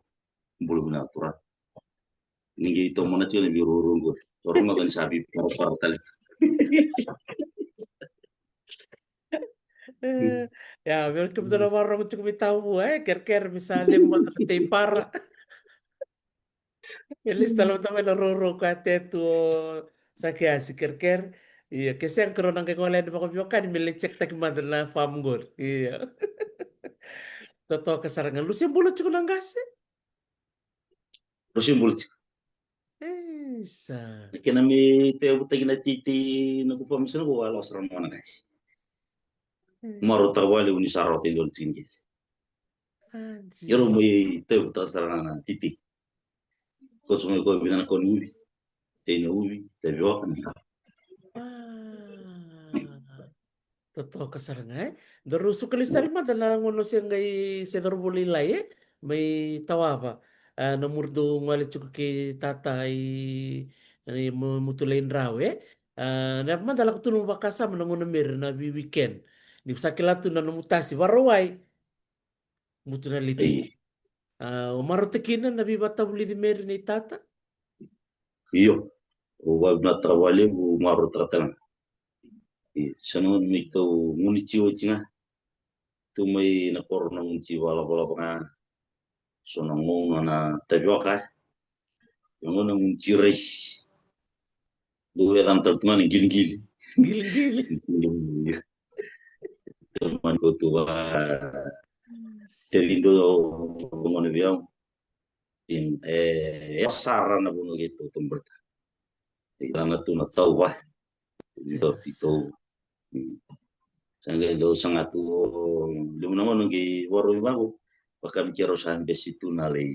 Bula vinaka turaga. Ni qai tomana tiko na veirourou qori. Rogoca ni sa veiparapara tale tu. E, ia, me kemudou na vakarorogo tiko mai Tavua, e, kerekere me sa levu mada na tei para. E lesi tale mada mai na rourou ka tetu o Sakiasi, kerekere. Ia, ke sega, keirau na qai gole yani vakaveiwekani me lai check taki mada na farm qori. Ia. Totoka sara ga. Lusi bula tiko na qase. Lusi bula tiko. Isa. Na kena me tevutaki na titi na kufa misina ko a losa ra mona qase. Mm. Maro tawale uni sa rota i dol tsingi. Anji. Ia rau mai tevutaka sara na titi. Ko tu mai ko vina na ko ni uvi. Tei na uvi, tei vioka ni ka. Ah. Totoka sara ga, e? Daru suka lesu tale mada na gauna se qai se cauravou lailai, e? Mai Tawava. A, na muri dou gole tiko kei tata i, i Mu-, Mutulaidrau, e? A, na mada lako tu nomu vakasama na gauna meri na vi-, weekend. Ni sa kila tu na nomu tasi, varawai. Mutu na leititi. Io. A, o marautaka kina na veivakatavulici meri nei tata? Io. O vavinavinaka vakalevu, marautaka tale ga. Io, sa na gone me tou gunu tio oti ga. Tu mai na koro na gunu tio vakalavalava ga. So na gauna na tavioka. Na gauna na gunu tio raisi. Dou yacana tale tu ga na qilikili. Qiliqili. Io. Tau mani ko tu va. Teli do gona vei au. Io, e, e sara na vanua keitou taubata. E rana tu na tau va. Io, io. Sa qai dau saga tu, levu na gauna qai vakarau vaqo. Vaka me keirau sa bese tu na lai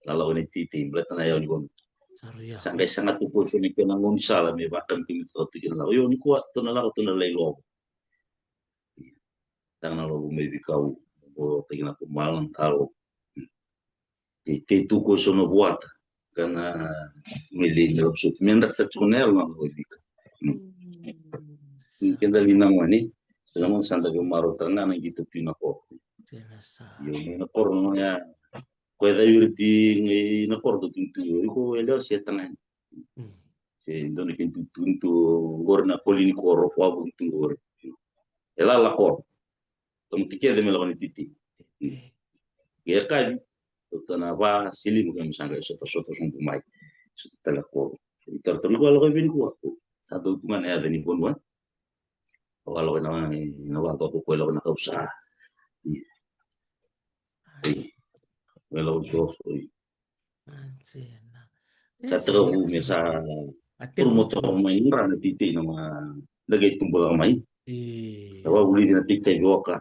lalako ni titi, baleta na yau ni vanua. Sa qai saga tu ko so na kena gaunisala me vaka me keimami tu kina lako. Io, nikua tou na lako, tou na lai lovo. Taga na lovo mai Vikau, o tagi na ko mala na kalo. Tei, tei tu ko so na vuata. Kana mele ni lako so. Me dra ta tu na yalo na ko Vika. Ni keda li na mani. Sa na mani sa da ko maro taga na qito tu na koro. Io, na koro na ya. Ko e da yuri ti na koro tu tu. Iko e leo se taga ni. Se dua na kena tutu qori na koli ni koro, kua vuki tu qori. E lala koro. Tamata kece me lako ni titi. Ke kavi, tota na va, sili mo ke me saga e sota, sota sobu mai. Sota tale koro. Itaratara ni kua lako e vei ni kua. Sa dau tu ga na yaca ni vanua. Kua lako na, na va, kua lako na kausa. Io. Io. Kua lako soso, io. Sa takavu me sa turu mo toka mai na titi na ma dagai tubu lako mai. Sa vavulici na titi vioka.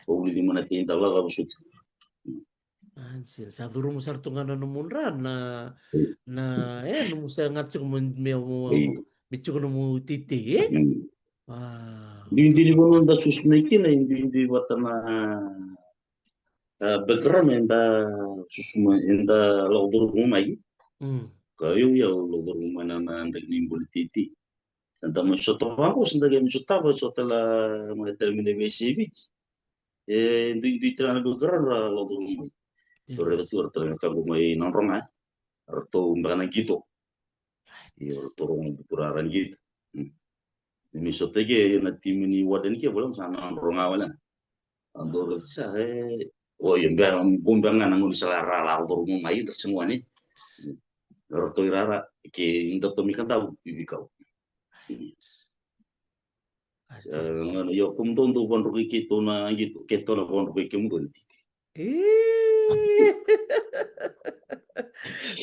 Vavulici mai na titi da lala vusuti. Sa curumu sara tu ga na nomu dra na, na, e, nomu sa ga tiko mo, me, mo, me tiko nomu titi, e? Duidui ni vanua da susu mai kina, e duidui vata na, a, background eda susu mai, eda lako curuma mai. Ka io, io, lako curuma mai na, na draki ni buli titi. Eda mai sota vaqo, se da qai mai sotava, sota la mai tale mai na veiyasai Viti. E duidui tale na background ra lako curuma mai. Io. Tou raica tu, ra tale na ka qo mai Nadroga. Ratou beka na qito. Io, ratou rogo butura ra qito. Ni sota ke na timi ni Warden ke, vole sa Nadroga wale. Ando ra sa, e, o io, beka, qo beka ga na gaunisala ra lako curuma mai, dra se gone. Ratou i rara, ke inda tou mai Kadavu, i Vikau. Io, kemudou dou vadrokoi keitou na qito, keitou na vadrokoi kemudou na titi. E.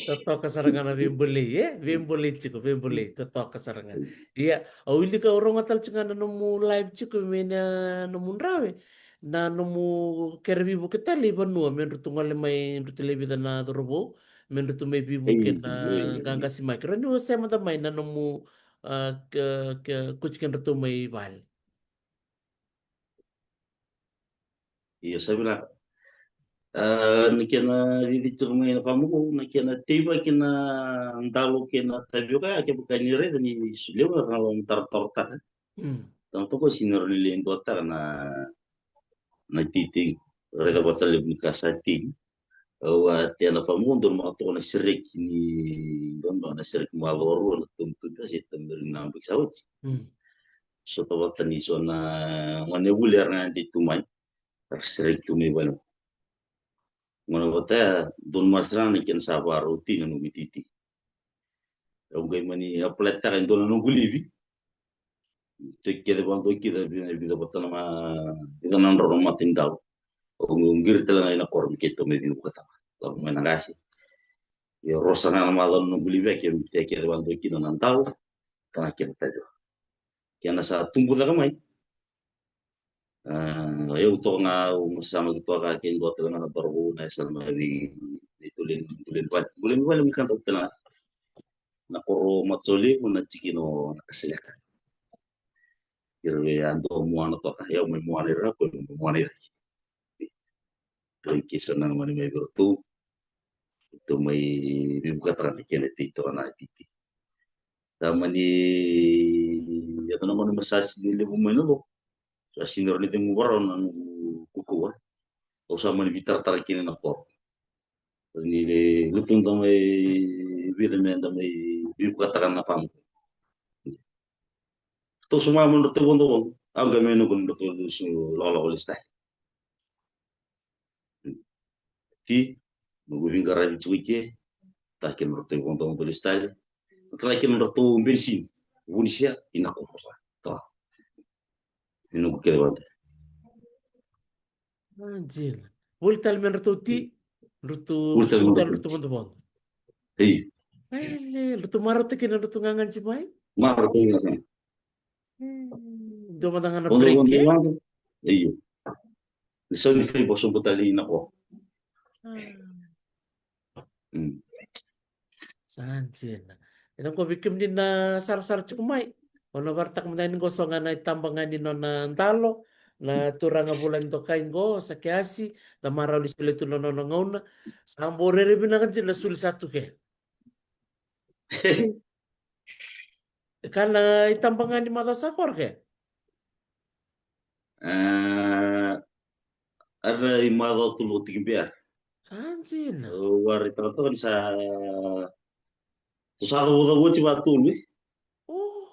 Totoka sara ga na veibolei, e? Veibolei tiko, veibolei, totoka sara ga. Ia, au wilika, au rogoca tale tiko ga na nomu live tiko mai na nomu drawe. Na nomu kere veivuke tale i vanua, me drau tu gole mai, drau tu lewe vica na cauravou, me drau tu mai veivuke na qaqasimaki. Rawa ni o sema mada mai na nomu, a, ke, ke, kuti kedratou mai vale. Io, sa vinaka. A, na kena cici tiko mai na famuku, na kena teivaki na dalo kei na tavioka, kevaka ni raica ni levu na ka na lomatarotarotaka. Tamata ko sega ni rawa ni lai duataka na, na titi. Raica vata levu ni ka sa titi. Au a tea na famuku, donu maka toka na sereki ni, donu maka na sereki macawa rua na tomutomu se tameri na baki sa oti. Sota vata ni so na gone vuli era ga dei tu mai. Era sereki tu mai vale. Gone vata ya, donu maka sara na kena sa vakarau tini na noqu titi. Au qai mani apaletaka e dua na noqu livi. Toki kece vakadua kina, vica, vica vata na ma, vica na drau na mata ni dau. Au qiri tale ga i na koro me keitou mai veivuke tale. Lako mai na qase. Ia rosa ga na macawa na noqu livi, ke vica kece vakadua kina na dau. Ka na kena tavioka. Kena sa tubu cake mai. A, au toka ga, au sa maki toka, ke dua tale ga na cauravou na yasana mai vei, vei Tuleni, Tuleni Vale, Tuleni Vale mai Kadavu tale ga. Na koro Matasaulevu, na tikina o Nakasaleka. Ira vei a dua Muana toka, au mai Muana i ra, ko mai Muana i ra. Ira ke sa na mani mai vei ratou. Ratou mai veivukataka na kena tei toka na titi. Sa mani yaco na gauna me sa sega ni levu mai na coko. Sa sega ni rawa ni cegu vakarau na noqu kaukauwa. Au sa mani veitaratara kina na koro. Ni vei lutu da mai, vei da mai veivukataka na famu. Ratou sa mani ratou vodovodo. Au qai mai noqu, ratou sa lakolako lesu tale. Ti, noqu veiqaravi tiko i ke, ta kina ratou vodovodo lesu tale. Tara kina ratou benisini. Vunisea, i Nakoro. Toa. I noqu kele vata. A, dina. Voli tale me dratou ti, dratou Voli tale me suka dratou ti. Vodovodo. Ei, Ele, dratou marautaka kina dratou gagadi mai. marautaka kina. Dua mada ga na break, e? Io. Ni sau ni fei vakasobu tale i Nakoro. A. Mm. Sa dina. Eda qo vei kemuni na sarasara tiko mai. O na varataka mada ni qo so ga na itaba ga ni nona dalo. Na turaga Vula ni Dokai qo, Sakeasi, da marau ni solia tu na nona gauna. Sa bau rere vinaka dina na suli sa tu ke. Ka na itaba ga ni macawa sa koro ke? A, era i macawa tolu o tiki bea. Sa dina. O wari takataka ni sa, sa cavucavu oti va tolu, e?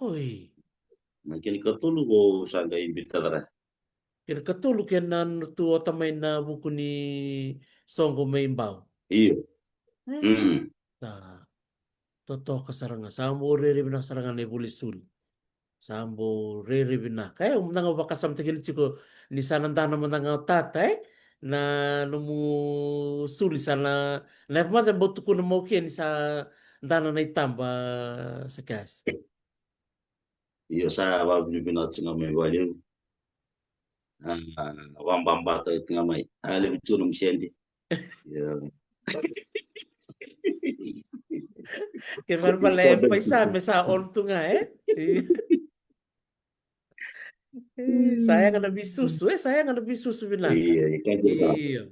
Oi. Na kena ikatolu ko sa qai bita cara. Kena ikatolu kena tu ota mai na vuku ni soqo mai Bau. Io. Mm. Sa totoka sara ga, sa bau rere vinaka sara ga na ivoli suli. Sa bau rere vinaka. E, au mada ga vakasamataki tiko ni sa na dana mada ga o tata, e? Na nomu suli sa na, na yavu mada bau tukuna mau ke ni sa dana na itaba, Sakeasi. Io, sa vavinavinaka tiko ga mai valevu. A, vababata tiko ga mai. A, levu tiko nomu sede. Io. Ke vale vale e paisa me sa on tu ga, e? Io. E, sa yaga na visusu, e, sa yaga na visusu vinaka. Io, e ka dina. Io.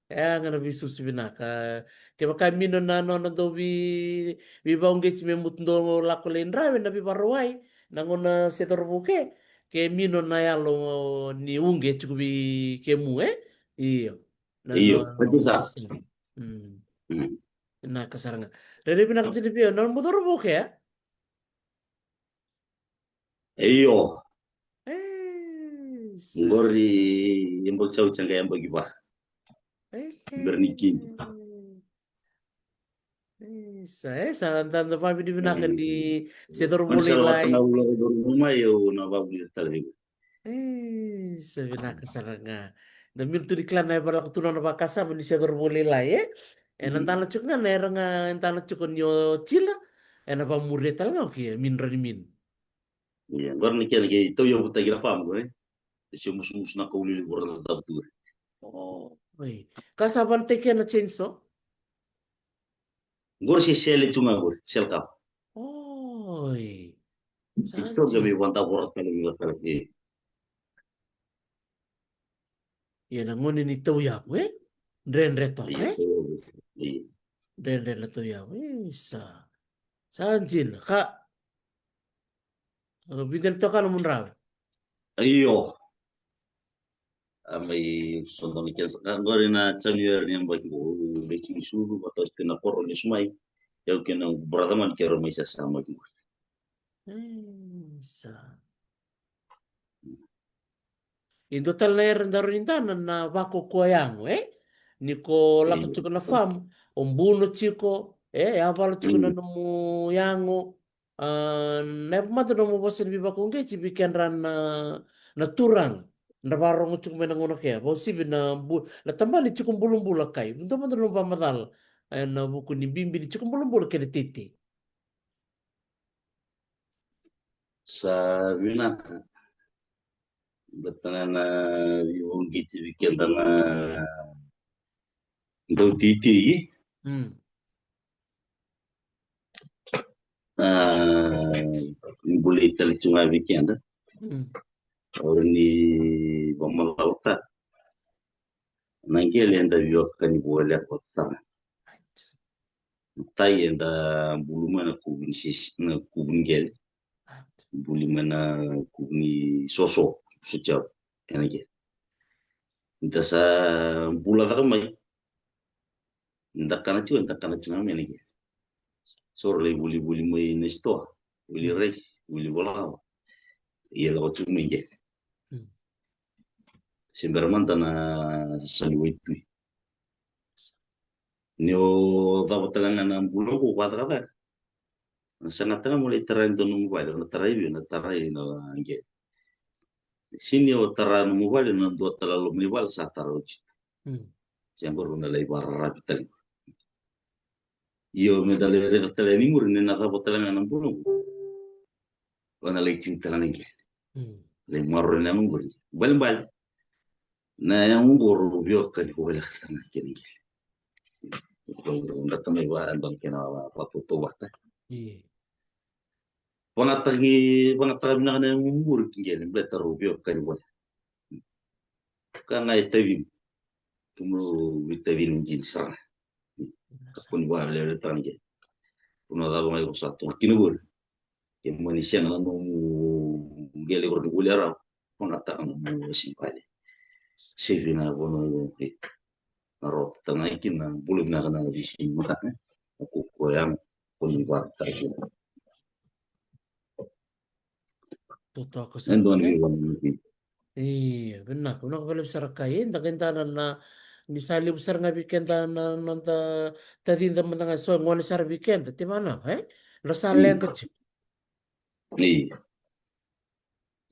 E yaga na visusu vinaka. Kevaka e mino na nona dau vei, veivauqeti me mutu dau lako lai drawe na veivarawai, na gauna se cauravou ke, ke mino na yalo ni uqeti tiko vei kemu, e? Io. Na Io, nona ka dina. Sa. Mm. Mm. Vinaka sara ga. Rere vinaka dina vei au, na nomu cauravou ke, e? Io. E, sa. Qori yabaki sa oti sa qai yabaki va. E, bera ni kina. E, sa, e, sa da, da vavinavinaka ni se cauravou lailai. Na ula cauravou mai, au na vavinavinaka tale vei. E, sa vinaka sara ga. Da mino tu ni kila na e valako tu nona vakasama ni se cauravou lailai, e? E na dana tiko ga na era ga e dana tiko ni o Tila. E na vamuria tale ga o ke, mino ra ni mino. Ia, agora na kena ke tauyavutaki na famu, e? E se musumusu na kaulili vura na tabu tu, e? Oi. Ka sa vanataki kena chainsaw? Qori se sele tu ga qori, sele kava. Oi. Sa dina. Tiko so ga me vada vura tale ni vata, e. Ia na gone ni tauyavu, e? Dredre toka, e? Dredre na tauyavu, e, sa. Sa dina, ka. Vica na toka na mudrau. Io. A mai so dona kena sa ka qori na January ni yabaki qo, lesi ni sucu, vata oti na koro lesu mai. Au kei na brother man keirau mai sasa mai qori. E, sa. E dua tale na era daru ni dana na vakaukauwa yago, e? Ni ko lako tiko na farm, o buno tiko, e, yavala tiko na nomu yago. A, na yavu mada nomu vosa ni veivakauqeti vei kedra na, na turaga. Dra vakarogo tiko mai na gauna kea, vakauasivi na bu-, na tabana ni tiko bulabula kai. Dua mada nomu vakamacala, e, na vuku ni bibi ni tiko bulabula kei na teitei. Sa vinaka. Baleta ga na veivakauqeti vei keda na dauteitei. Mm. A, ni bulai tale tu ga vei keda. Mm. Au ni vakamacala tale. Na qele eda veiwekani voleka vata sara. Right. Tai eda bulu mai na kuvu ni sesi, na kuvu ni qele. Right. Buli mai na kuvu ni soso, soso jau, ena qele. Eda sa bula caka mai. Eda kana tiko, eda kana tiko ga mai ena qele. So ra lai volivoli mai na sitoa, voli raisi, voli valava. Ia lako tiko mai qele. Mm. Se bera mada na sasali waitui. Ni o cava tale ga na bula qo vakacakacaka. Na sa gata ga mo lai tara e dua nomu vale, na tara i vei, na tara i na qele. Sini o tara nomu vale, na dua tale loma ni vale sa tara oti. Mm. Sega, qori na lai vakararavi tale. Io, me da lai raica tale ni muri ni na cava tale ga na bula qo. O na lai tini tale na qele. Mm. Lai maroroi na yago qori. Balebale. Na yago qo rau veiwekani voleka sara ga kei na qele. Rau, rau data mai va, dau kena va, va, vatoto vata. Io. Vagataki, vagataka vinaka na yago qori kei qele, baleta rau veiwekani voleka. Ka ga e tavimu. Kemudou veitavini dina sara. Ka kua ni vakalewele tara qele. Kua na cava ga iko sa toka kina qori. Ke mani sega na nomu qele qori ni voli rawa. Vagataka na nomu wasi vale. Sevi na vanua qo. Na rota tale ga kina, bula vinaka na visi maka. Na kukua yago. Kua ni vagataka. Totoka sara. Io, vinaka, vinaka vakalevu sara Kai. E, da qai dana na, ni sa levu sara ga vei keda na, na noda tacida mada ga, so gone sara vei keda, te vana, e? Ra sa leqa tiko. Io.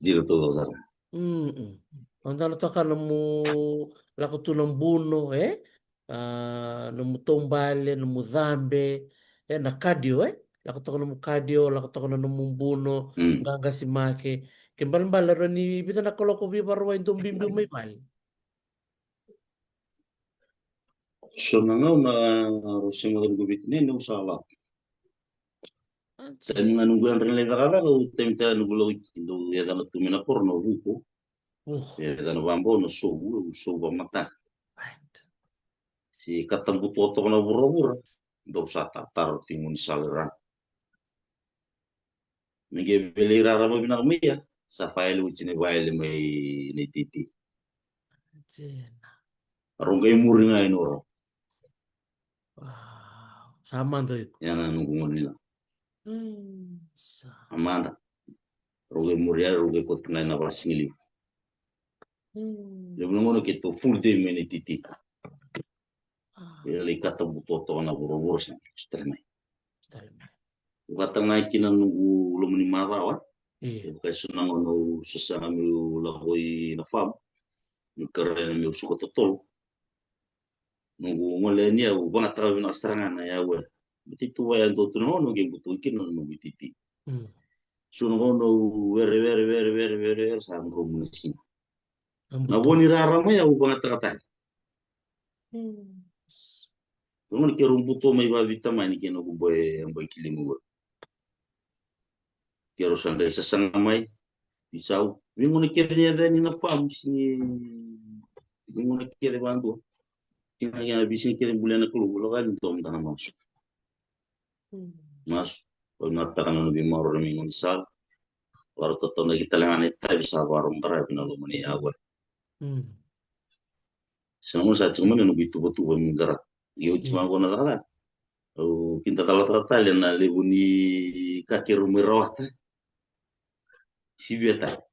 Dina totoka sara. Mm. O dana toka nomu lako tu na buno, e? A, nomu taubale, nomu cabe, e, na cardio, e? Lako toka nomu cardio, lako toka na nomu buno, mm, qaqa simake. Ke balebale rau ni vica na kaloko veivakarau e dau biubiu mai vale. So na gauna rau sema tale qo viti nei, nei au sa lako. Taimi ga noqu yadra ni lai cakacaka, au taimi tale noqu lau i, dau yacana tu mai na koro na vuko. Vuko. Yacana vabau na sovu, au sovu vamatana. Right. Se katabuto toka na vuravura, dau sa tataro tiko ni sala i ra. Me qai vele i rarama vinaka mai ia, sa faele oti na vaele mai na ititi. Dina. Rau qai muri ga i norau. Wow. Sa mada iko. Ia na noqu gone ni la. Mm, sa. A mada. Rau qai muri ia, rau qai koti ga na vasigalevu. Mm. Levu na gauna keitou full day mai na ititi. Ah. Ia lai katabuto toka na vuravura sa, sa tale mai. Sa tale mai. Vata ga kina noqu loma ni macawa. Io. Vaka e so na gauna au sasaga meu lako i na farm. Meu kerea na meu suka totolo. Noqu gole yani au vagataka vinaka sara ga na yau e. Baleta tu vaya dua tu na gauna au qai butuka kina na noqu ititi. Mm. So na gauna au were, were, were, were, were, were, sa dromu na siga. Na vo ni rarama ya au vagataka tale. Mm. Gona keirau buto mai vavita mai ni kei noqu boy, boy kilima qori. Keirau sa qai sasaga mai. Visau. Vei gona kece ni yaca yani na farm, sini vei gona kece vadua. Kina kena vei sini kece bulia na Kalou, lako yani dua mada na masu. Mm. Masu. Au na taka na noqu veimaroroi mai gaunisala. Vakarau tataunaki tale ga na itavi sa vakarau qaravi na loma ni yau. Mm. Sa na gauna sa tiko mai na noqu ituvatuva meu qara. Io, tiko ga qo na cakacaka. Au kidacala taka tale na levu ni ka keirau mai rawata. Sivia tale.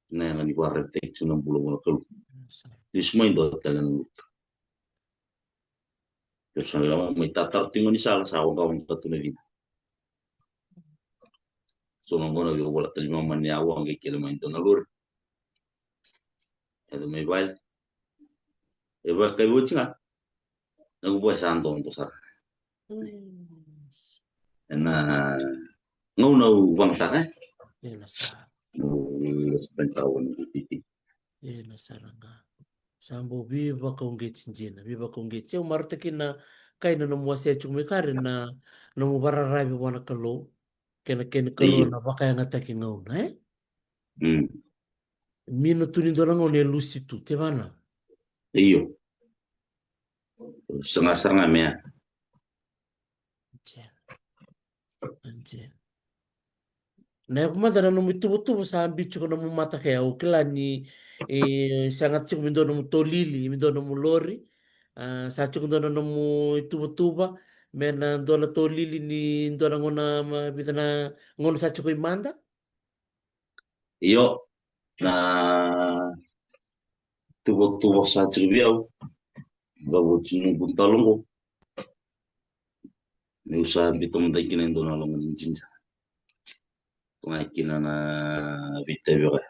Na yaga ni vakararavitaki tiko na bula vua na Kalou. Lesu mai dua tale na lotu. Keirau sa lako mai tataro tiko ni sala sa waqawaqa tu na cina. So na gauna via vola tale mai mani a waqa i kele mai dua na lori. Yaco mai vale. E vaka i oti ga. Noqu boy sa dodo sara. Mm. Ena gauna au vagataka, e? Ena sara. Au spend tau na noqu titi. Ena sara ga. Sa bau veivakauqeti dina, veivakauqeti. Au marautaka na Kai na nomu wasea tiko mai kari na nomu vakararavi vua na Kalou. Kena, kena Kalou na vakayagataki gauna, e? Mm. Mino tu ni dua na gauna e lusi tu, te vana? Io. Saga sara ga me ya. Na yavu mada na nomu ituvatuva sa biu tiko nomu mata kei au kila ni, e, sega tiko me dua nomu tolili, me dua nomu lori. A, sa tiko dua na nomu ituvatuva me na dua na tolili ni dua na gauna, ma, vica na gauna sa tiko i mada. Io, na tuvatuva sa tiko vei au, cavuti noqu dalo qo. Meu sa biuta mada kina e dua na loga ni jinja. Tu ga kina na veitavi oya.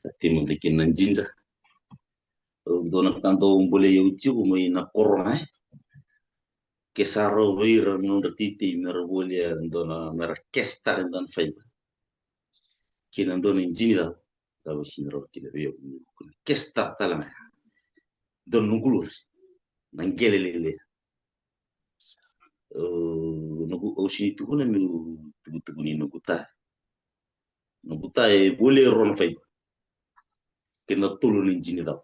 Sa tei mada kina na jinja. Au dua na ka dau bolei au tiko mai na korona, e. Ke sa rawa vei ira na nodra teitei mera volia e dua na, mera cash tara e dua na faiva. Kei na dua na ijini cava, cava sega ni rawa kina vei au, meu na cash tara tale ga. Dua na noqu lori. Na qele lailai. Au, noqu, au sega ni tukuna meu tukutuku ni noqu ta. Noqu ta e volia e rua na faiva. Kei na tolu na ijini cava.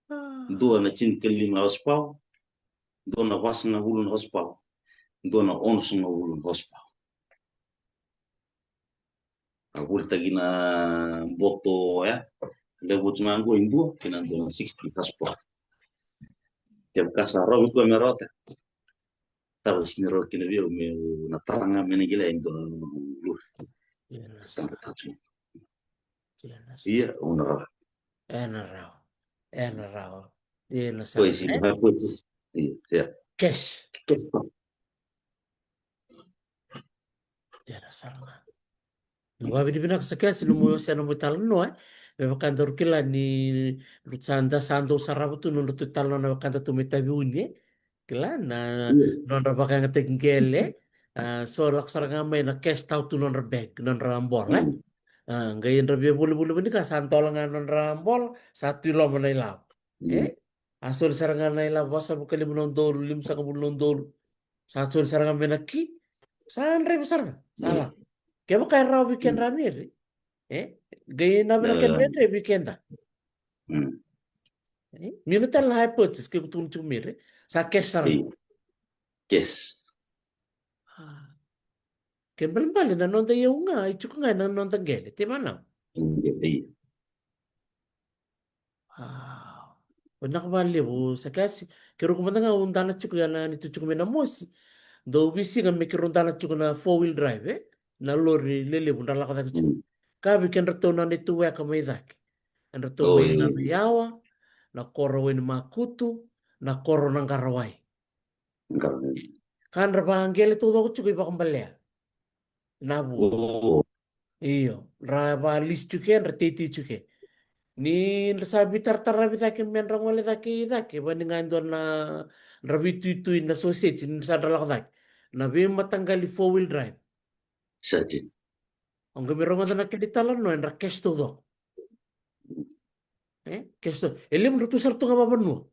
Ah. Dua na tinikalima na horsepower, dua na vasagavulu na horsepower, dua na onosagavulu na horsepower. A volitaki na boto, e. Levu tu ga qo e dua, kei na dua na sixty horsepower. Kevaka sa rawa vei koya me rawata, cava sega ni rawa kina vei au meu na tara ga mai na qele e dua na noqu lori. Ia na sa. Tara tara tu. Ia na sa. Ia, au na rawa. Ena rawa. Ena rawa. Ia na sa. Pois, e? Ia, ia. Cash. Cash. Ia na sara ga. Na vakavinavinaka Sakeasi nomu wasea nomu italanoa, e. Me vaka daru kila ni, sa da sa dau sarava tu nodratou italanoa na wekada tu mai Taveuni, e. Kila na, ia, nodra vakayagataki qele, a, so lako sara ga mai na cash tau tu nodra bag, nodra bola, e. Mm. A, qai dra via volivoli voli ka sa dola ga nodra bola, sa tu i loma na ilavo. Mm. E? A soli sara ga na ilavo, vasagavulu ka lima na udolu, limasagavulu na udolu. Sa soli sara ga mai na ki. Sa draiva sara ga. Sa, mm, lako. Kevaka e rawa vei kedra, mm, me dre. E? Qai na vinaka, e, me dre vei keda. Mm. E? Ni na tale na hire purchase, ke ko tukuna tiko me dre. Sa cash sara ga. Io. Cash. A. Ke balebale na noda iyau ga, e tiko ga ena noda qele, te vanau. Qele, io. A, vinaka vakalevu Sakeasi. Keirau mada ga au dana tiko ya na, ni tu tiko mai Namosi. Dau veisiga me keirau dana tiko na four wheel drive, e? Na lori lelevu dra lako cake tiko. Mm. Ka vei kedratou na neitou weka mai cake. Edratou, oi, mai Naveiyawa, na koro Wainimakutu, na koro Naqarawai. Naqarawai. Ka dra vaqele taucoko tiko i Vakabalea. Navu. Oh. Io, dra va list tiko ke, dra teitei tiko ke. Ni dra sa veitarataravi cake me dra gole cake i cake, vani ga e dua na dra veituitui na soseti, ni dra sa dra lako cake. Na veimataqali four wheel drive. Sa ti. Au qai mai rogoca na kena italanoa, e dra cash taucoko. E, cash taucoko. E levu dra tu sara tu ga vavanua.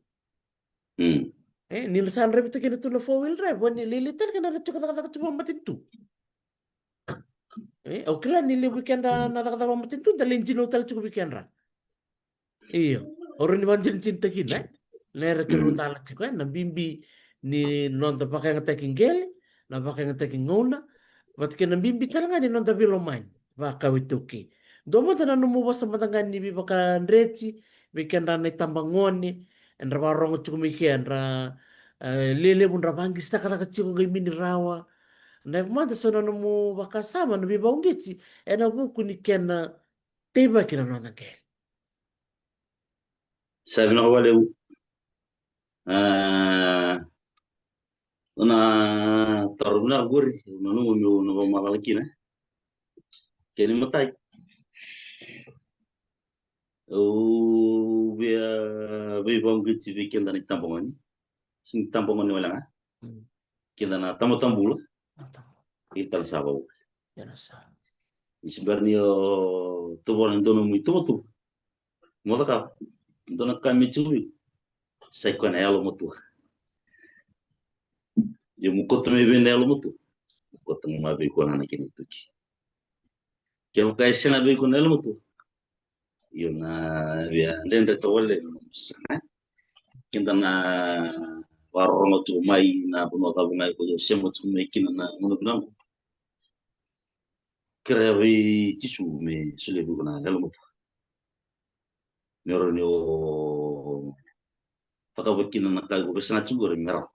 Mm. E, ni dra sa dra veitaki kina tu na four wheel drive, vani lailai tale kena dra tiko cakacaka tiko vakamatanitu. E, au kila ni levu vei keda na cakacaka vakamatanitu, da lai dinau tale tiko vei kedra. Io, au rawa ni vakadinadinataki kina, e? Na era keirau dala tiko, e? Na bibi ni noda vakayagataki qele, na vakayagataki gauna, vata kei na bibi tale ga ni noda veilomani, vakau iTaukei. Dua mada na nomu vosa mada ga ni veivakadreti vei kedra na itabagone, edra vakarogo tiko mai ke, edra, e, lelevu dra vaqisitakataka tiko qai mini rawa. Na yavu mada so na nomu vakasama, na veivakauqeti ena vuku ni kena teivaki na noda qele. Sa vinaka vakalevu. A, na taro vinaka qori, au nanuma meu na vakamacala kina. Kena imatai, au via veivakauqeti vei keda na itabagone. Sega ni tabagone wale ga. Mm. Keda na tamata bula. Tamata bula. Keda tale sa vau. Ia na sa. Ni se bera ni o tovona e dua nomu ituvatuva, mo cakava, dua na ka me tiko vei iko, sa i koya na yalomatua. Io, mo kauta mai vei na yalomatua, mo kauta ga mai vei koya na kena ituki. Kevaka e sega vei koya na yalomatua, io, na via dredre toka wale na nomu saga. Keda na vakarorogo tiko mai na vanua cava ga iko sema tiko mai kina na gauna vinaka qo. Kerea vei Jisu me solia vei iko na yalomatua. Me rawa ni o cakava kina na ka iko via saga tiko qori me rawa.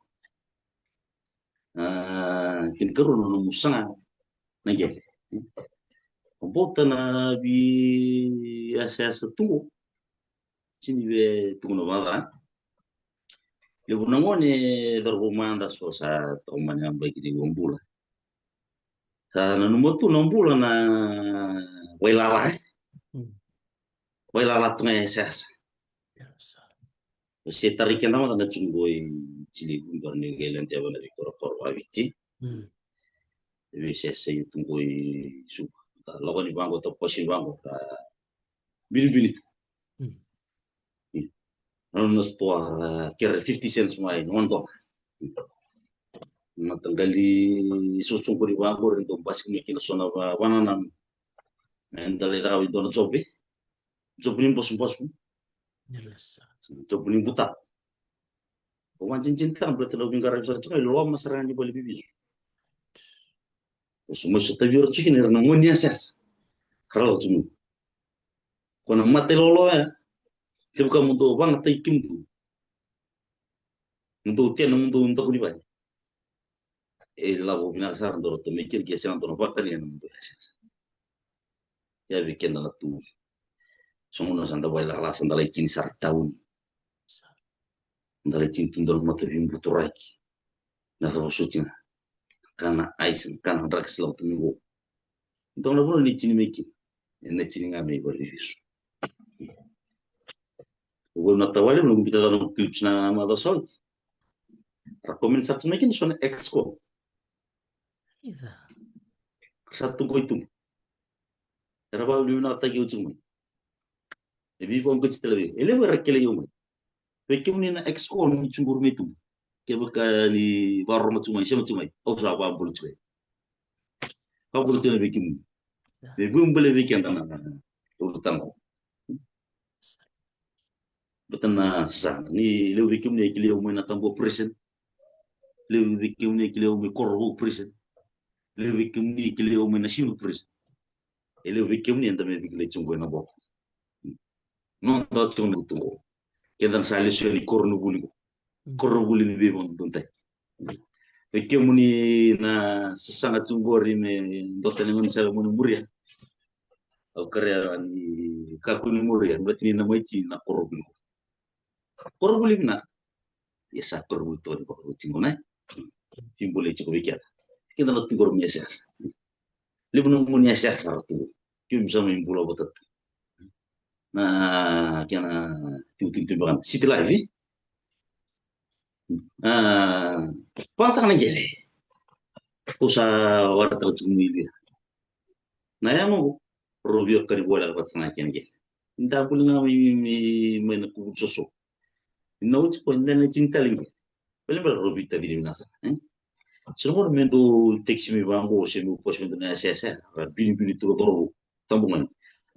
A, kena ikarua na nomu saga na qele. Vakabauta na veiyasayasa tu qo. Sega ni via tukuna vakaca. Levu na gone e cauravou mada, so sa toka mai na yabaki ni bula. Sa nanuma tu na bula na vailala, e? Vailala tu ga e yasayasa. Sa tarai keda mada na tiko qo i Jini, qo ni qai lade yava na veikorokoro vaviti. E veisesei tu qo i Suva. Ta lako ni vaqo, ta pasi ni vaqo, ta binibini tu. Na nona sitoa, kere fifty cents mai, na one dollar. Na mataqali soqosoqo ni vaqo, e dau basika mai kina so na vanananu. Eda lai cakava e dua na job, e? Job ni basubasu. Job ni buta. O vaqaqataka baleta na veiqaravi sara tiko, e loma sara ga ni vale ni vivisu. O so mai sotavi ira tiko kina era na gone ni yasayasa. Ka ra lako tiko mai. Ko na mata ilawalawa ya, kevaka mo dou vagataki kemudou, mo dou tena, mo dou daku ni vale, e lavo vinaka sara dou ratou mai kina, ke sega dou na vakani ena mo dou yasayasa. Ia vei keda na tu, so gona sa da vailala, sa da lai tini sara tauni. Da lai tini tu dua na matavibuturaki. Na cava soti ga. Kana ice, kana drugs, lako tu mai qo. Dua na vanua ni tini mai kina. Ena tini ga mai vale ni vivisu. Qo na tavale, na qubita na clips na mother salt. Ra comment sara tu mai kina so na ex-co. Sa tu qo i tuba. Era vakavinakataki au tiko mai. E veivakauqeti tale vei au. E levu era kilai au mai. Vei kemuni na ex-co ni tiko qori mai tuba, kevaka ni vakarorogo tiko mai, sema tiko mai, au sa vakabula tiko mai. Vakabula tiko mai vei kemuni. Me vakabula vei keda na, na, na, na, na, Baleta na sasaga ni levu vei kemuni e kilai au mai na Tabua prison. Levu vei kemuni e kilai au mai Korovou prison. Levu vei kemuni e kilai au mai na Sulu prison. E levu vei kemuni eda mai veikilai tiko qo ena Boko. Noda tiko na tu qo. Keda na sa lesu yani koronivuli qo. Koronivuli ni veivakadodonutaki. Vei kemuni na sasaga tu qori me dua tale na gone sara mo ni muria. Au kerea ni kakua ni muria, baleta ni na mai tini na koronivuli qo. Koronivuli vinaka. Ia sa koronivuli tu ni vakarau tiko na. Veibolei tiko vei keda. Keda na tu qori me yasayasa. Levu na gone ni yasayasa ra tu. Keimami sa mai bula vata tu. Na kena tiutini tu beka na city life, e? A, vakayagataka na qele. Ko sa warataka tiko mai Lia. Na yago qo, rau via kari voleka vata na kena qele. Da buli ga mai, mai, mai na kuvu soso. Na oti ko eda na tini tale qele. Balebale rau veitacini vinaka sara, e? Se na gauna me dou text mai vaqo, se me pasi me dou na yasayasa, ra binibini tu ra cauravou. Tabu ga ni.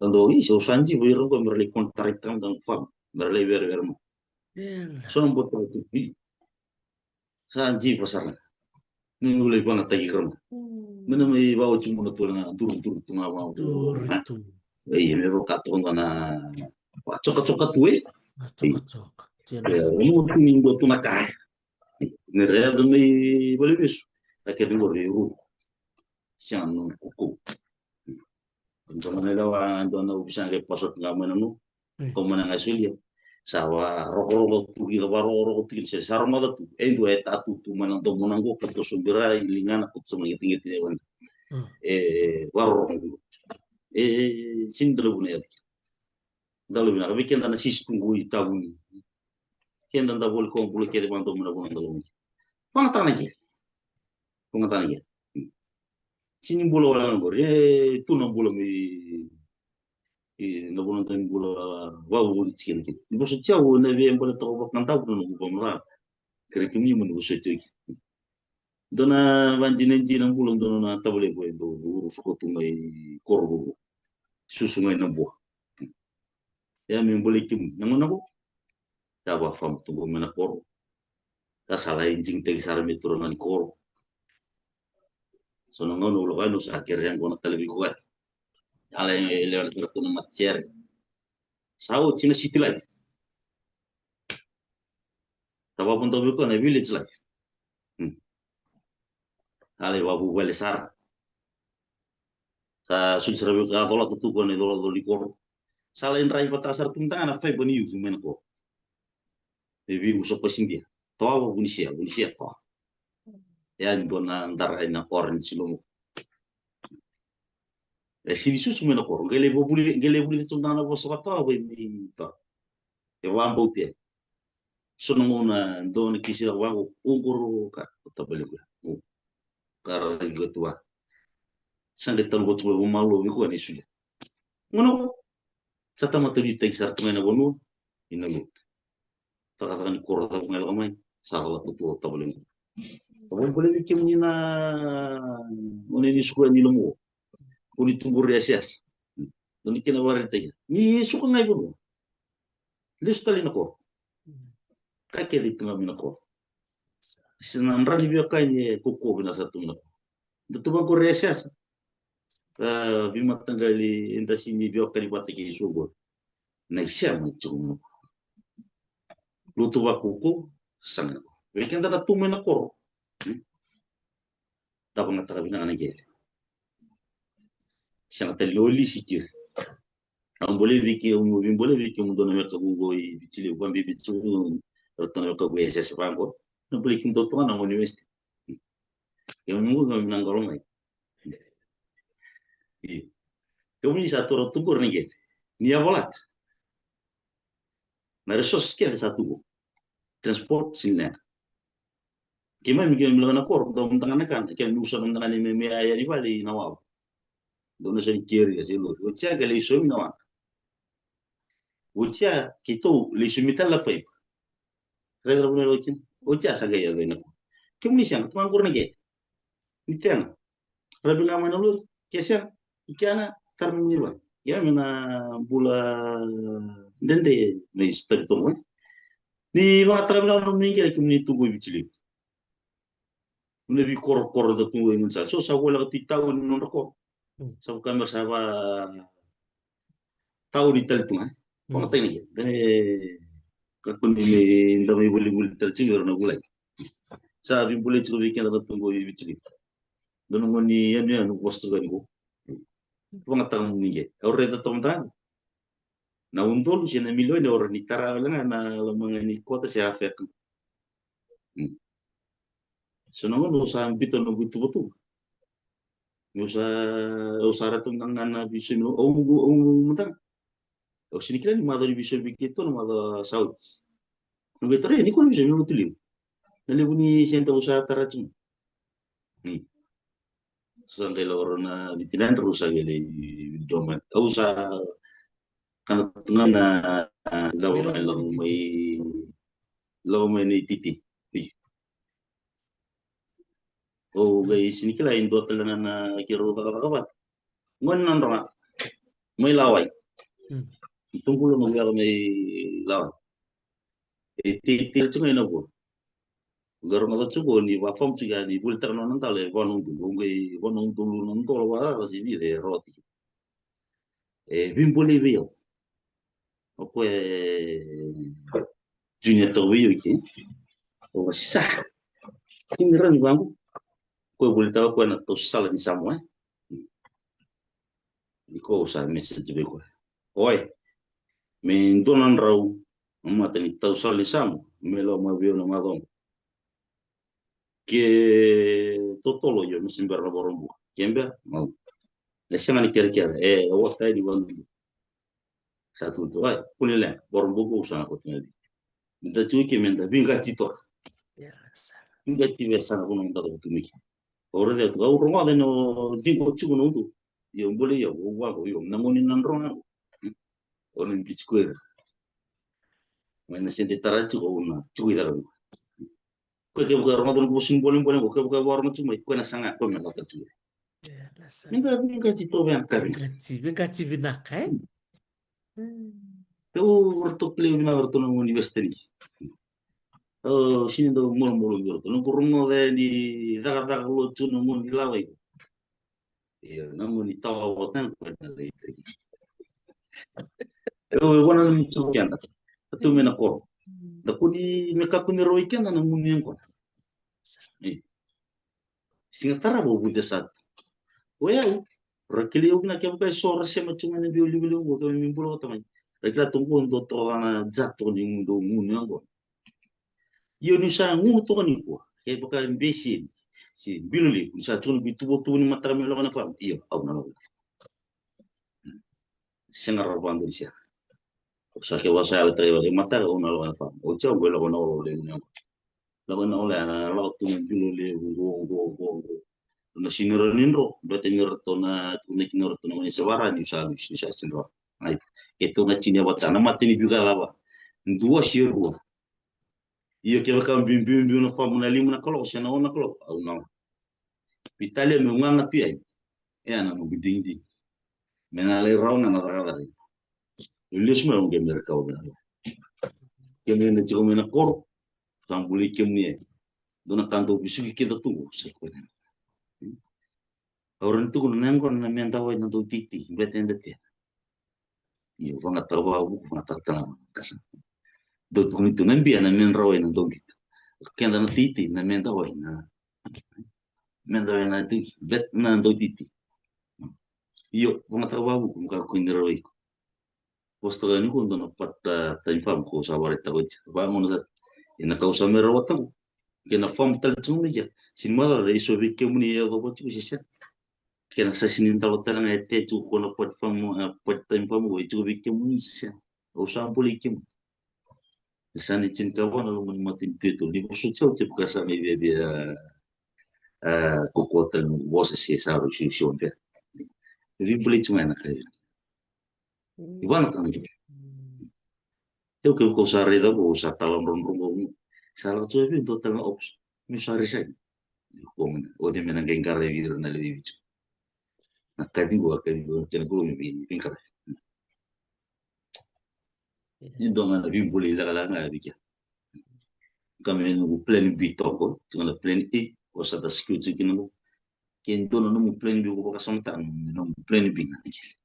Dou, i, se o sa jiva ira qo me ra lai contract ga, dou fam, me ra lai werewere mai. So na bota tu, i. Sa jiva sara. Ni u lai vagataki ira mai. Me na mai vaoti muna tu na duruduru tu na vaqo. Duruduru. Ei, me vaka toka na, va, cokacoka tu, e? Cokacoka. Ia, o ni tu ni dua tu na ka. Ni raica mai valevesu. A kere ni qori e ruru. Sega na nona kuku. Dua na lewa, dua na ovisa qai passport ga mai na nu. Ko mai na qai solia. Sa varokoroko tu kina, varokoroko tu kina, se sa rogoca tu. E dua e tatu tu mai na domo na qo, ka toso bira i ligana, ka toso mai qeteqete e vana. E varokoroko tu. E, e, sini dalavu na yaca. Dalavu vinaka, vei keda na sisi tu qo i Tavuni. Keda da voli ko bula kece vakadomo na vanua da lomani. Vagataka na qele. Vagataka na qele. Sini bula wale na qori, e tu na bula mai, e, na vanua da bula vavoli tiko kina. Ni vosoti au, na via bale toka vakadavu na noqu vamara. Kere kemuni mo ni vosoti au kina. Dua na vadinadina bula, dua na tavalevu e dau curu sokotu mai koro, susu mai na bua. Ia me bolei kemuni na gauna qo. Sa vafam tu qo mai na koro. Sa sa lai digitaki sara me turaga ni koro. So na gauna au lako yani au sa kerea qo na talevi ko kati. Sa lai lewa na sara tu na matasere. Sa oti na city life. Sa vavudau vei koya na village life. Sa lai vavuvale sara. Sa soli sara vei koya, a colata tu koya na icolacola ni koro. Sa lai drai vata sara tu mada ga na faiva ni uci mai na koro. E veiuso pasidia. Toa, Vunisea, Vunisea, Toa. E a dua na dara ena koro ni Silo. E sini susu mai na koro. Qai lai vuli, qai lai vuli tu na vosa vata vei mi ta. E vabautia. So na gauna dua na kisi vaqo, uquru ka, o tabale qo. Ka ra qo tu va. Sa qai talu vatu mai vamalo vei koya na isulu. Gauna qo, sa tamata ni taki sara tu mai na vanua, ina lutu. Cakacaka ni koro cava ga e lako mai, sa lako tu o tabale qo. Au vabole vei kemuni na, oni ni suka ni lomo. Oni tubu re asiasi. Oni kena vare tagi. Ni suka ga i vanua. Lesu tale na koro. Ka kece tu ga mai na koro. Sa na dra ni veiwekani e kokovi na sa tu mai na koro. Da tu vaqori e sesa. Ka veimataqali eda sini veiwekani vata kei so qori. Na isema e tiko mai na koro. Lotu vakaukou, sa ga na koro. Vei keda na tu mai na koro. Hmm? Da vagataka vinaka na qele. Sega tale ni o lisi kiri. Au bolei vei kemuni, au bolei vei kemuni dua na wekaqu qo i Viti Levu, vakabibi tu ratou na wekaqu e sese vaqo. Na bolei kemudou toka na gone West. Kemuni qo na qalo mai. Io. Kemuni sa tu ratou qori na qele. Ni yavalata. Na resource kece sa tu qo. Transport, sini leqa. Keimami, keimami leqa na koro, dau mada ga na kana, keimami usa mada ga ni me, me yaya ni vale i na wawa. Dau na sa ni keri, se lori. Oti ya qai lai somi na waqa. Oti ya keitou lai somi tale na paipa. Raica na vanua e lako kina. Oti ya sa qai yaco i na koro. Kemuni sega, tu ga qori na qele. Ni tena. Ravi ga mai na lori, ke sega, i kea ga, tara nomuni vale. Ia me na bula dede me isi tale tomo, e. Ni vakatara vinaka nomuni qele kemuni tu qo i Viti Levu. Nomuni veikorokoro da tu qo i gaunisala. So sa voleka tu i tauni nodra koro. Mm. Sa vaka me ra sa va tauni tale tu ga, e. Mm. Vakatai na qele. Dane kakua ni da mai volivoli tale tiko era na vulai. Sa veibolei tiko vei keda na tu qo i Viti Levu. Dua na gone yanuyanu vosa tiko yani qo. Vagataka nomuni qele. Au raica toka mada ga. Na udolu se na milioni au rawa ni tara wale ga na loma ga ni kota se afeka. Hmm. So na gauna au sa biuta noqu ituvatuva. Au sa, au sa raica mada ga na veisomi, au, au, au mada ga. Au sini kila ni macawa ni veisomi vei keitou na macawa sa oti. Au qai taroga, ni ko na veisomi na Lotulevu? Na levu ni senta au sa tara tiko. Hmm. Sa qai lako na vitinadra, au sa qai lai withdraw mai. Au sa kana tu ga na, a, lako mai, lako mai, lako mai na ititi. Io. Au qai sini kila e dua tale ga na keirau cakacaka vata. Gone Nadroga. Mai Lawai. Hmm. Tubula noqu yalo mai Lawai. E tei, tei tiko ga ina vua. Qai rogoca tiko ni vafamu tiko ya ni volitaka na nona dalo e va na udolu. Au qai va na udolu na dola vakacaca se vica e rawa tiko. E veibolei vei au. O koya e junior toka vei au i ke. Au va sa. Kini rani vaqo. Koya volitaka koya na tausala ni Samoa, e. Ni ko au sa message vei koya. Oi. Me dua na drau na mata ni tausala ni Samoa. Me lako mai vei au na macawa. Ke totolo, io, me se bera na vakarobuka. Ke bera, mau. E sega ni kerekere, e, e ota yani vakadudu. Sa tu tu, ai, kua ni leqa, vakarobuka, au sa na kauta mai vei. Me da tu ke me da veiqati toka. Veiqati vei sa na vanua da kauta mai ke. Au raica tu, au rogoca ni o ciqo tiko na udolu. Io, bolei au, au vaqo, io, na gone Nadroga. Au na biuti koya. Mai na sede tara tiko, au na tiko i caka. Koya kevaka e rogoca na noqu vosa ni bolebole qo, kevaka e vakarogo tiko mai, koya na saga, koya me lako tale tiko. Ia, na sa. Me da veiqati toka vei na kavi. Veiqati, veiqati vinaka, e? Hmm. Au ratou kilai vinaka ratou na gone ni Western. Au sini dau molomolo vei ratou. Noqu rogoca ni cakacaka lotu na gone ni Lawai. Io, na gone ni tawa vata na koya na lai tagi. Io, e vona na mi tu keda. A tu me na koro. Da kua ni me kakua ni rawai keda na gunu yaqona. Io. Siga tarava au vuce sara. O yau, ra kilai au vinaka kevaka e so ra sema tu ga na biau livaliva qo, kevaka me bula vata mai. Ra kila tu qo dua toka na ja toka ni dua gunu yaqona. Io, ni sa gunu toka nikua, kevaka bese se bilo levu, ni sa tukuna vei tuvatuva ni mataka me lako na fam, io, au na lako. Sega rawa vakadua ni sega. Sa kevaka sa yalataka vei mataka, au na lako na fam. Oti au qai lako na olo levu ni yaqona. Lako na olo ya, na lako tu na bilo levu qo, qo, qo, qo. Na sini rawa ni dro, baleta ni ratou na, tukuna kina ratou na gone sa vara ni sa lusi, ni sa sini rawa. Ai, keitou na tini vata, na mata ni veika cava? Dua se rua. Io, kevaka biubiu na fam na lima na kaloko se na ono na kaloko, au na lako. Vitalia meu gaga tu yani. E a na noqu digidigi. Me na lai rawa ga na cakacaka. Lesu mai au qai me ra kau me na lako. Kemuni na tiko mai na koro, sa buli kemuni e. Dua na ka dau vesuki keda tu qo, sa i koya na. Au rawa ni tukuna na yaqona na medrau wai na dauteitei, beta eda tea. Io, vagataka vakavuku, vagataka tale ga na ka sa. Dau tukuni tu na bia na medrau wai na dauqito. Keda na teitei na medrau wai na, medrau wai na teitei, beta na dauteitei. Io, vagataka vakavuku, me kakua ni rawai iko. Vosa toka yani qo dua na part time farm ko sa vakaraitaka oti. Vagauna sara. Ena ka au sa mai rawata qo. Kei na farm tale tiko mai kea. Sini macala e so vei kemuni e yacova tiko se sega. Kei na sa sini dalo tale ga e tea tiko ko na part farm, e, part time farm qo e tiko vei kemuni se sega. Au sa bolei kemuni. E sa ni tinikava na loma ni matanitu e tolu. Ni vosoti au kevaka sa mai viavia, e, kaukaua tale noqu vosa se sa rau siosio beka. E veibolei tiko ga ena ka e vei. Ivana tale ga. Io, kevaka au sa raica vou, au sa tala drodro vou. Sa lako tu e vei dua tale na option. Meu sa resign. Io, ko mena. O cei me na qai qaravi ira na lewe i Viti? Na kaci qo, a kaci qo, kena qo me vei, veiqaravi. Ni dua ga na veibolei lakalaka ga vei kea. Ka me noqu plan B toka, tiko na plan A, o sa ta secure tiko kina qo. Ke dua na nomu plan B ko vakasamataka, nomu plan B na qele.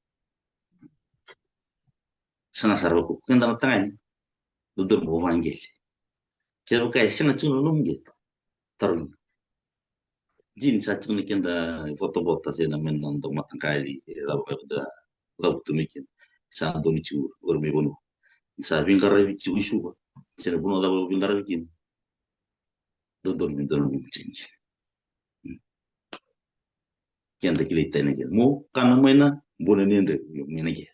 Saga sara vaka keda na tagane, dodonu mo vaqele. Kevaka e sega tiko na nomu qele, tarogi. Jini sa tiko na keda ivotavota se na mena na dau mataqali, e cava ka da cavutu mai kina. Sa donu tiko qori mai vanua. Sa veiqaravi tiko i Suva. Se na vanua cava veiqaravi kina. Dodonu me donu me change. Keda kilai tani na qele. Mo kana mai na buna ni dre, io, mai na qele.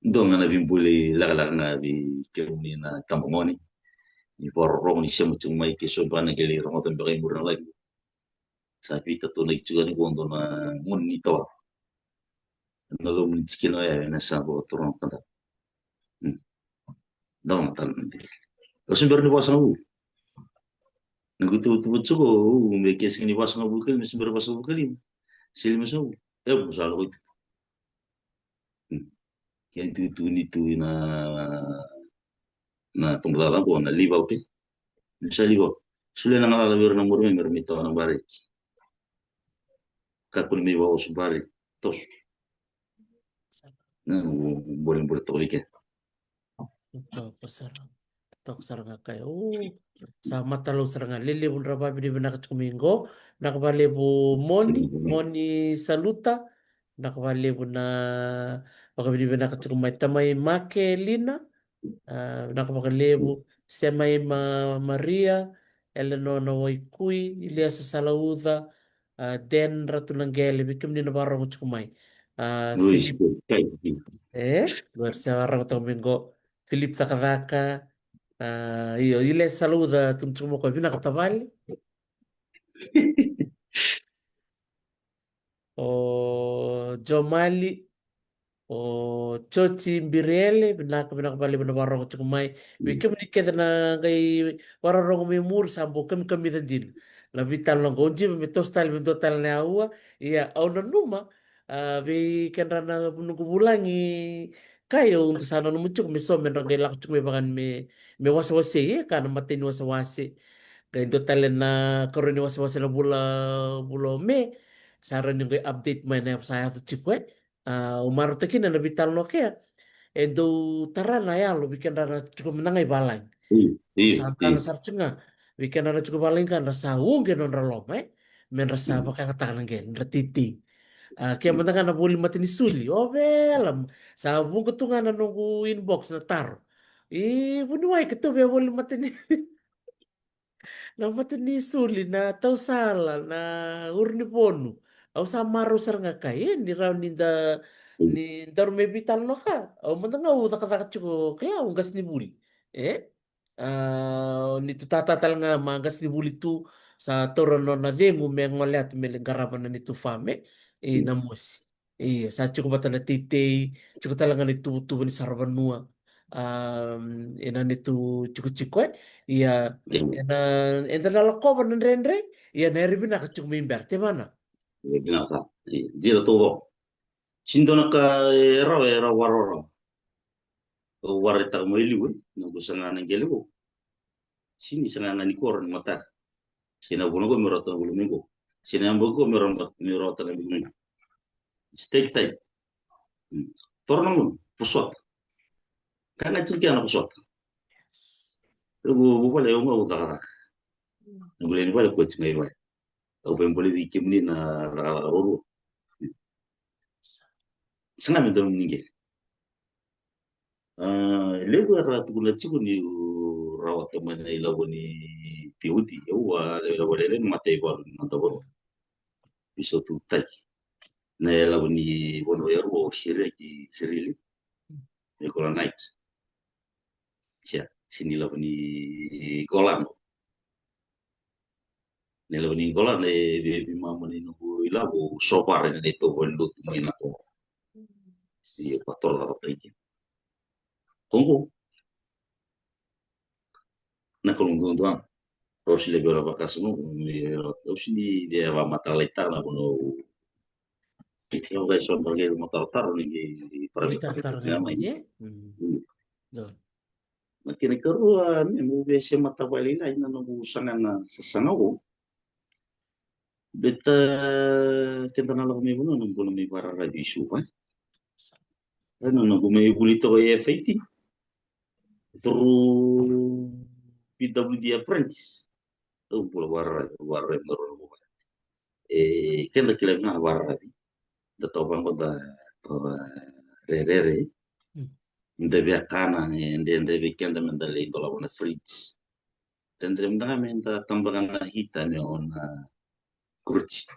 Dua ga na veibolei lakalaka ga vei kemuni na tabagone. Ni vakarorogo ni sema tiko mai ke so beka na qele rogoca beka i muri na live. Sa veitatonaki tiko yani qo dua na gone ni tawa. Na loma ni tikina oya ena sa vakaturaga ka da. Hmm. Da vagatale na bera. Au se bera ni vasagavulu. Na qu tuvatuva tiko, au me ke sega ni vasagavulu ka lima, me se bera vasagavulu ka lima. Se limasagavulu. E, au sa lako i tuba. Hmm. Kena itukutuku ni tu na, na tabacakacaka qo na leave out, e. Ni sa leave out. Solia na galala vei ira na muri mai, me ra mai tawa na bareki. Kakua ni mai vakaoso bareki. Toso. Na noqu bolebole toka vei keda. Totoka sara. Totoka sara ga kaya. O, sa matalou sara ga. Lelevu na vavinavinaka tiko mai qo. Vinaka vakalevu Moni, Moni Saluta. Vinaka vakalevu na vakavinavinaka tiko mai tamai Makelina. A, vinaka vakalevu. Semaima Maria, Elenona Waikui, Iliasa Salauca, a, Den Ratu Naqele, vei kemuni na vakarorogo tiko mai. A, Philip, e, qori sa vakarorogo tiko mai qo. Philip Cakacaka, a, io, Iliasa Salauca, tukuna tiko mai o koya, vinaka tavale. O Jomali, o Joti Biriele, vinaka, vinaka vakalevu na vakarorogo tiko mai. Vei kemuni kece na qai vakarorogo mai muri sa bau kamikamica dina. Na veitalanoa qo, au diva me toso tale me dua tale na aua. Ia, au nanuma, a, vei kedra na noqu vulagi, kaya au dau sa nanuma tiko me so me dra qai lako tiko mai vaka me, me wasewasei, e, ka na matai ni wasewase. Qai dua tale na karua ni wasewase na vula, vula o Me. Sa rawa ni qai update mai na sa yaco tiko, e. A, au marautaka kina na veitalanoa kea. E dau tara na yalo vei kedra na tiko mada ga i valagi. Io, io, sa kana sara tiko ga vei kedra na tiko valagi ka dra sa uqe nodra loma, e. Me dra sa vakayagataka na qele, dra teitei. A, ke mada ga na voli mata ni suli, o vela, sa vuqa tu ga na noqu inbox na taro. I vuniwai ke tauvi a voli mata ni na mata ni suli, na tausala, na uru ni vonu. Au sa marau sara ga kai, e, ni rau ni da, ni daru me vitala no ka. Au mada ga u cakacaka tiko kila, u qasi ni vuli. E? A, ni tu tata tale ga ma qasi ni vuli tu, sa taura nona cegu me gole atu me le qarava na ni tu fame. E, na mosi. Ia, sa tiko vata na teitei, tiko tale ga na ituvatuva ni saravanua. A, ena ni tu tikotiko, e. Ia, ena, eda na lakova na dredre, ia na yari vinaka tiko mai bera, tevana. Ia, vinaka sa. Ia, dina taucoko. Sini dua na ka e rawa, e rawa vakarau. Au vakaraitaka mai liu, e. Noqu saga na qele vou. Sini saga ga ni koro ni mataka. Sini na vuna qo me rawata na vula mai qo. Sini na yabaki qo me rawata, me rawata na vula mai qo. It's take time. Toro na vuna, vosota. Ka ga tiko kina na vosota. Au vuvale, au ga au cakacaka. Na vula ni vale ko tiko ga i vale. Au vei bole vei kemuni na cakacaka rorua. Saga me donu ni qele. A, e levu era tukuna tiko niu rawata mai na ilavo ni P O D, au a lewe, lewe, lewe ni mataivalu ni noda vanua. Veisotu taki. Na ilavo ni vanua e rua o Siria kei Sirili. Nicola Knight. Sia, sini ilavo ni Golano. Na ilavo ni Golano e via veimama ni noqu ilavo, so vara na neitou valenilotu mai na ko. Ia, patora vata kina. Koqo. Na kalou duadua. Rau si levu era vakasama, au sini via vakamatalaitaka na vanua. Io, qai so na qai mataratara ni qai para ni taratara qai mai, e? Mm. Na kena ikarua, me, meu via se matavali lai na noqu saga na sasaga qo. Baleta keda na lako mai vanua na bula mai vakararavi i Suva, e. Ena noqu mai vuli toka i F I T through P W D apprentice. Au bula vakararavi, vakararavi na rua na vuvale. E, keda kila ga vakararavi. Da toka vaqo da, da rerere. Mm. Da via kana, e, dredre vei keda me da lai dolava na fridge. Dredre mada ga me da tabaka na heater me on na cruise.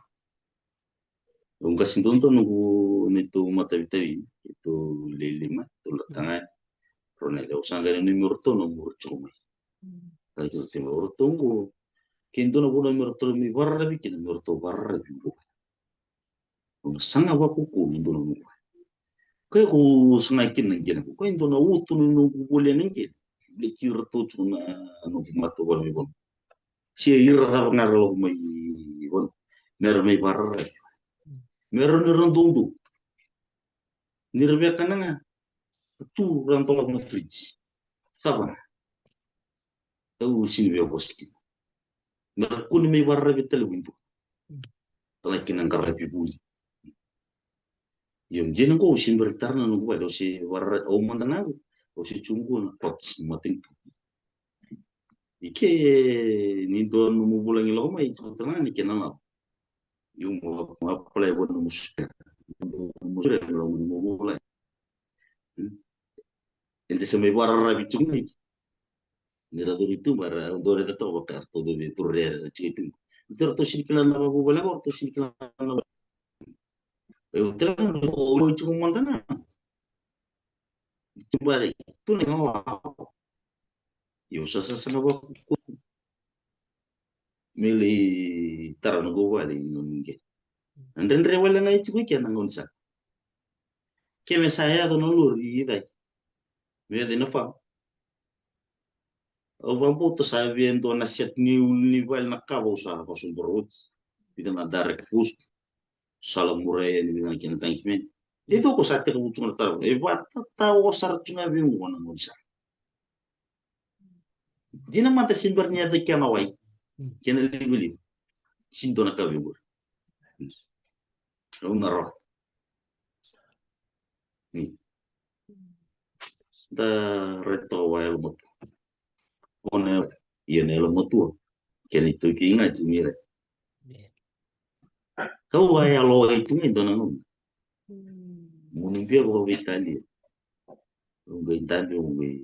Au qasi duadua noqu neitou matavitavi, neitou le lima, neitou le tagane. Rau na lewe, au sa qai nanumi iratou na muri tiko mai. Mm. Sa qai nanumi iratou qo. Ke dua na vanua me ratou mai vakararavi kina, me ratou vakararavi qo. Au na saga vakaukaua me dua na vanua. Koya ko saga kina na qele qo, koya e dua na uto ni noqu volia na qele. Baleti iratou tiko na noqu matavuvale mai vanua. Se ira cava ga era lako mai vanua, me ra mai vakararavi. Me ra, ni ra doudou, ni ra via kana ga, tu ra dolava na fridge. Cava ga. Au sini via vosa kina. Me ra kune mai vakararavi tale vei dua. Tale kina qaravi vuli. Io, dina qo au se bera ni tara na noqu vale, au se vakararavi, au mada ga qo, au se tu qo na coach, matanitu. I ke ni dua nomu vulagi lako mai, tiko tale ga ni kena lako. Io, mo, mo apply vua nomu sure. Nomu sure, nomu vulagi. Hmm? Eda se mai vakararavi tu mai. Ni ra curu tu mai, ra dau raica toka vaka ratou dau via curu rere, ra tiko tu. Io, ratou sini kila na vakavuvale qo, ratou sini kila na. Io, tiko mada ga. Tu mai, tu na gawa. Io, sa, sa, sa na vakavuvale. Me lai tara na noqu vale i Nunige. Na dredre wale ga e tiko i ke na gauna sara. Ke me sa yaco na lori i cake, me yaco i na fam. Au vakabauta sa via dua na set ni ulu ni vale na kava au sa vakasobuta oti. Vica na direct post. Sala murai yani, vica na kena tagi simeni. E tiko ko sa tekivu tu ga na tara. E vakatatawa sara tu ga vei au na gauna sara. Dina mada se bera ni yaco kina na wai. Mm. Kena livaliva. Sini dua na ka vei au. Au na rawa. Ni. Da raica toka vakayalomatua. Kona ia na yalomatua. Kena itaukei ga tiko ni rai. Kau a yalo wai tu ga e dua na gauna. Mm. Mo ni bia vakaveitalia. Au qai dabe, au qai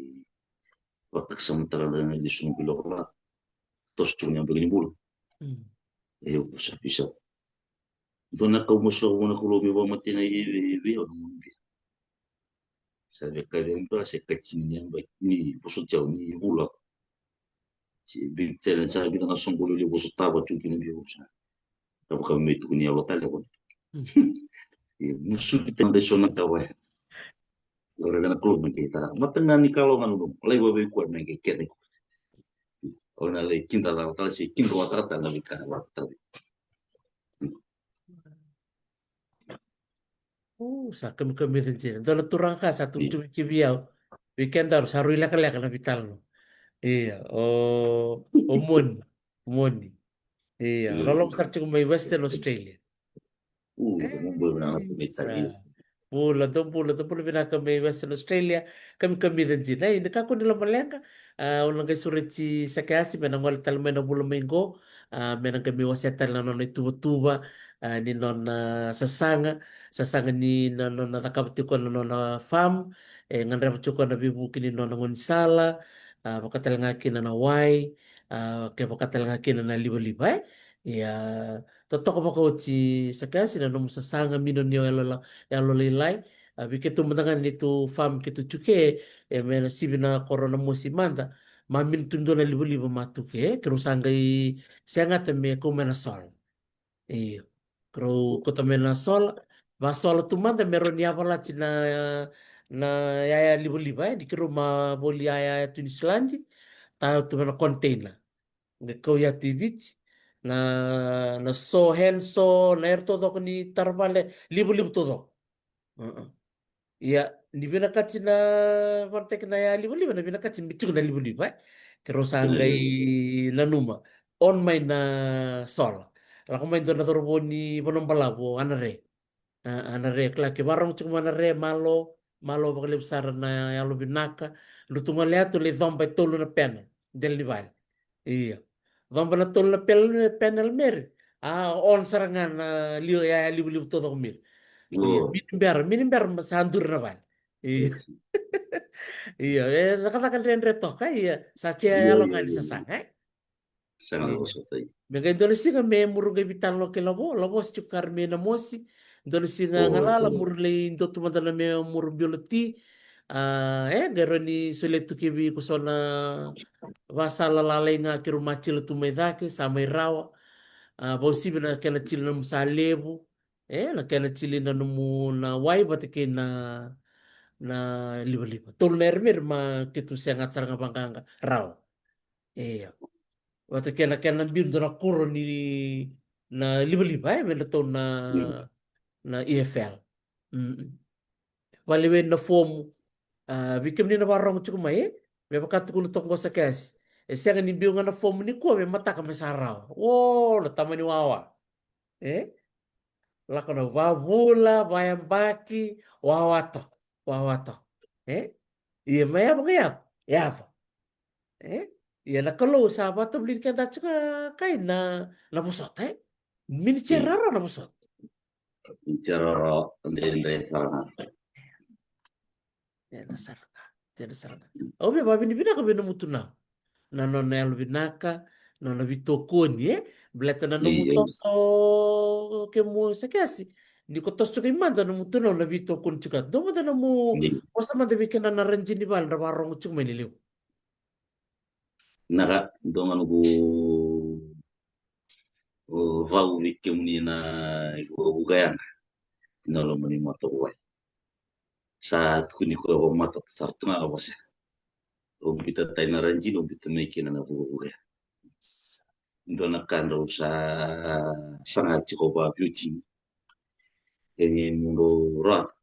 Vakasama tara na lesu na bilo kala. Toso tu ni abaki ni bula. Mm. E, o sa pisa. Dua na kau masulaka vua na Kalou me vakamatei na i vei au na gunu bia. Sa veka vei au se katini ni abaki ni vosoti au ni vula. Se big challenge sa vica na soqo lelevu vosotava tu kina vei au sa. Ka vaka me tukuni yalo tale ko. Mm. E, musu ki tena so na kava. Ora vei na Kalou me kei tara. Mata ga ni kalo ga nunu. Lai vavei kua me kei kene ko. Ona lai kida la tala se kida wa tara tala na vika wa tara. O, sa kamikamica dina. Dua na turaga ka sa tukutuku ki vei au. Vei kedaru sa rui lekaleka na veitalanoa. Ia, o, o Moni. Moni. Ia, loloma sara tiko mai Western Australia. U, dou bula vinaka, dou bula vinaka mai Western Australia. Kamikamica dina. Ei, ni kakua ni lomaleqa. A, au na qai sureti Sakeasi me na gole tale mai na vula mai qo. A, me na qai mai wasea tale na nona ituvatuva, a, ni nona sasaga, sasaga ni na nona cakava tiko na nona farm, e gadreva tiko na veivuke ni nona gaunisala, a, vaka tale ga kina na wai, a, ke vaka tale ga kina na livaliva, e. Ia, totoka vakaoti Sakeasi na nomu sasaga, mino ni o yalo la-, yalolailai. A, vei keitou mada ga ni tou farm keitou tuke, e, me na sivi na koro na mosi mada. Ma mino tu dua na livaliva ma tuke, e, keirau sa qai segata me kau mai na sola. Io. Keirau kauta mai na sola. Vasola tu mada me rawa ni yavalati na, na yaya livaliva, e, ni keirau ma voli yaya tu Niusiladi. Tau tu mai na container. Qai kau ya tu i Viti. Na, na saw, hand saw, na era taucoko ni tara vale, livaliva taucoko. Ia, ni vinakati na vanataki na yaya livaliva, na vinakati me tiko na livaliva, e. Keirau sa qai nanuma. On mai na sola. Lako mai dua na cauravou ni Vanuabalavu, Ana Re. A, Ana Re, kila ke varogo tiko mai Ana Re, malo, malo vakalevu sara na yalo vinaka. Drau tu gole yatu, lai coba e tolu na panel, dela ni vale. Ia. Coba na tolu na panel, panel meri. A, on sara ga na liu, yaya livaliva taucoko meri. Ia, mini bera, mini bera ma sa duri na vale. Ia. Ia, e cakacaka dredre toka, ia. Sa tia yalo ga ni sasaga, e? Sa na vosota i. Me qai dua na siga me muru qai veitalanoa kei Lavo, Lavo se tiko kari me na mosi. Dua na siga galala muru lai dua tu mada na me muru bioloti. A, e, qai rawa ni solia tu ki vei iko so na vasala lalai ga keirau matila tu mai cake, sa mai rawa. A, vausivi na kena tili na nomu sa levu. E, na kena tili na nomu na wai vata kei na, na livaliva. Tolu na era meri ma keitou segata sara ga vaqaqa rawa. Ia. Vata kei na kena biu dua na koro ni na livaliva, e, me datou na, na E F L. Valeweni na fomu. A, vei kemuni na varogo tiko mai, e? Me vaka tukuna toka qo Sakeasi. E sega ni biu ga na fomu nikua me mataka me sa rawa. O, na tamani wawa. E? Lako na vavula, vayabaki, wawa toka. Wawa toka. E? Ia, mai yava ga yava. Yava. E? Ia na Kalou sa vakatavulici keda tiko kai na, na vosota, e? Mini tia rara na vosota. Mini tia rara, dredre sara ga. Dredre sara ga. Dredre sara ga. Au via vakavinavinaka vei nomu tunau. Na nona yalo vinaka, na nona veitokoni, e? Baleta na nomu toso kemu Sakeasi. Ni ko toso tiko i mada nomu tunau na veitokoni tiko. Dou mada nomu vosa mada vei kena na radini vale ra varogo tiko mai ni levu. Na ka, dou ga noqu vau vei kemuni na vukavuka yaga. Na loma ni matavuvale. Sa tukuni koya vakamatata sara tu ga a vosa. O bita tai na radini, o bita mai kina na vukavuka yaga. Dua na ka drau sa saga tiko vakabiuti. E ni mudrau rata.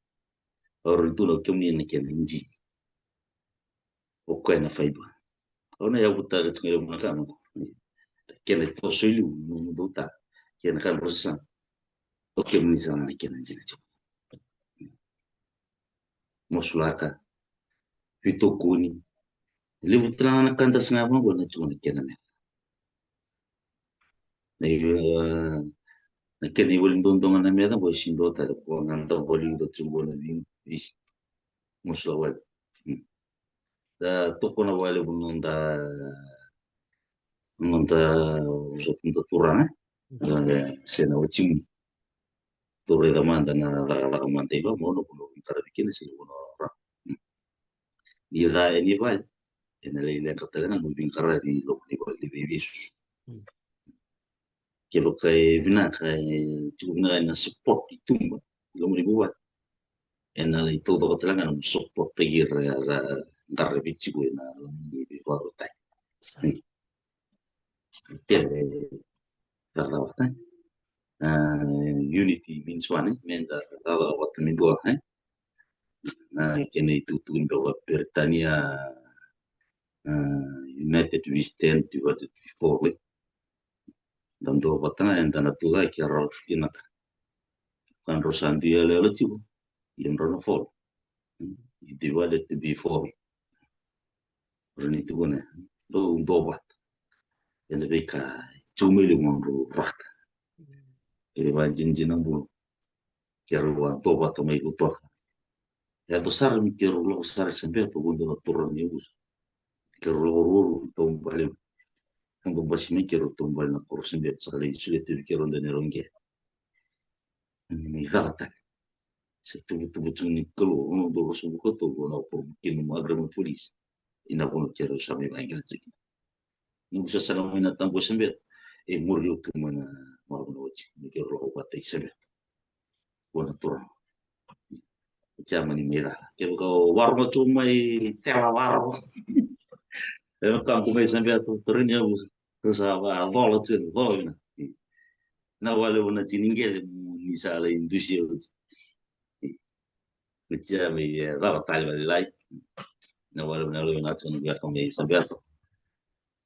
Au rui tukuna o kemuni na kena dini. O koya na faiba. Au na yavu tale tu ga i levu na ka noqu. Kena toso i liu, nomu dou ta. Kena ka drau sa saga. O kemuni sa na kena dina tiko. Masulaka. Veitokoni. Levu tale ga na ka da saga vaqo na tiko na kena meca. Na, e, na kena iwali dodonu ga na meca qo e si dua tale ko ga da vali dua tiko na vei isi. Masulaka wale. Da tokona valevu noda, noda, noda turaga. Mhm. Eh, se na watimu. Tou raica mada na cakacaka mada i loma, o na vanua veiqaravi kina se na vanua rarawa. Ni ca e ni vale, ena lai leqa tale ga na veiqaravi i loma ni vale ni veivesu. Mm. Kevaka e vinaka, e tiko vinaka ena support i tuba i loma ni vuvale, ena lai taucoko tale ga na support taki ira era qaravi tiko ena loma ni veivakarotaki. Sa. Mm. Kena cakacaka, e? Ah, unity means one, e? Meda cakacaka vata mai qo, e? Na kena itukutuku ni beka Peritania, ah, united we stand, divided we fall, e? Da dua vata ga, eda na tucake, rawa tiko na ka. Ka drau sa dui yaloyalo tiko, ia drau na fall. You divided to be fall. Ra ni tukuna, dou dua vata. Ena veika e tu mai levu, drau vata. Kere vajinijini na bula. Keirau a dua vata mai Lautoka. E yaco sara me keirau lako sara i Sabeto, vuqa na turaga ni yavusa. Keirau lako ruarua, taubale. Keirau basi mai, keirau taubale na koro Sabeto, sa lai solia tu vei keirau dua na neirau qele. Ni mai cala tale. Se tubutubu tu ni Kalou, ono dou ruasagavulu ka tolu, na koro kina mo agreement police. Ina vanua keirau sa mai vaqila tiko. Noqu sasaga mai na tabua i Sabeto, e muri au tu mai na marama na wati, ni keirau lako vata i Sabeto. Vua na turaga. Tia mani mai cala. Kevaka o varogo tu mai tela varogo. E vaka qo mai Sabeto, turaga ni yavusa. Sa vacola tu, cola vina. Na wale vuna tini qele, ni sa lai dusia. Oti ya me, e, cava tale vale lai. Na wale na lo na tona via ka me sa via ka.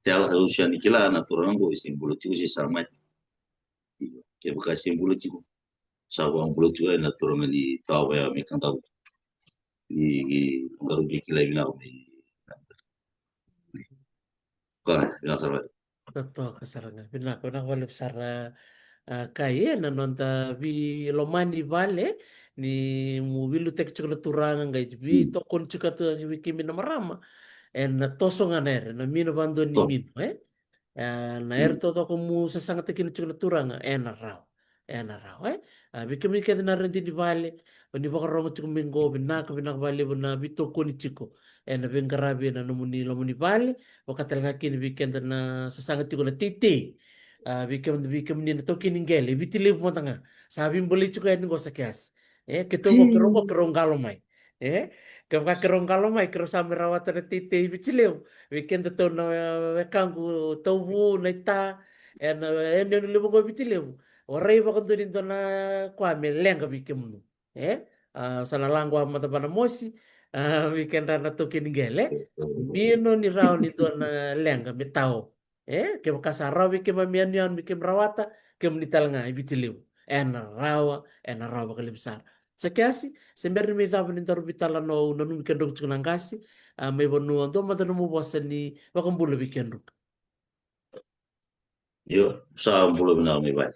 Te ala ka usia ni kila na turaga qo, e se bula tiko se sa mai. Kevaka se bula tiko, sa va bula tiko, e, na turaga ni tawa ya me kandau. Ni, ni, ngaru ke kila vinaka me. Ka, vinaka sara. Totoka sara ga. Vinaka, vinaka vakalevu sara, a, Kai, e, na noda veilomani vale, ni mu veiliutaki tiko na turaga, qai veitokoni tiko tu vei kemi na marama. E na toso ga na ere, na mino vadua ni mino, e? E, na ere taucoko mu sasagataki kina tiko na turaga, e na rawa. E na rawa, e? A, vei kemuni kece na redi ni vale, o ni vakarorogo tiko mai qo, vinaka, vinaka vakalevu na veitokoni tiko. E na veiqaravi e na nomuni loma ni vale, vaka tale ga kina vei keda na sasaga tiko na teitei. A, vei kemuni, vei kemuni na taukei ni qele, Viti Levu mada ga. Sa veibolei tiko yani qo Sakeasi. E, keitou qo, keirau qo, keirau qalo mai. E, kevaka keirau qalo mai, keirau sa mai rawata na teitei Viti Levu. Vei kedatou na, e, wekaqu Tauvu, Naita, e na, e na, e na levu qo Viti Levu. Warai vakadua ni dua na koya me leqa vei kemuni. E? A, sa na laqu a mada vana mosi, a, vei kedra na taukei ni qele. Mino ni rawa ni dua na leqa me tao. E? Kevaka sa rawa vei keimami yanuyanu me keimami rawata, kemuni tale ga e Viti Levu. E na rawa, e na rawa vakalevu sara. Sakeasi, se bera ni mai cava ni daru veitalanoa, au nanumi kedrau tiko na qase, a, mai vanua, dua mada nomu vosa ni vakabula vei kedrau. Io, sa bula vinaka mai vale.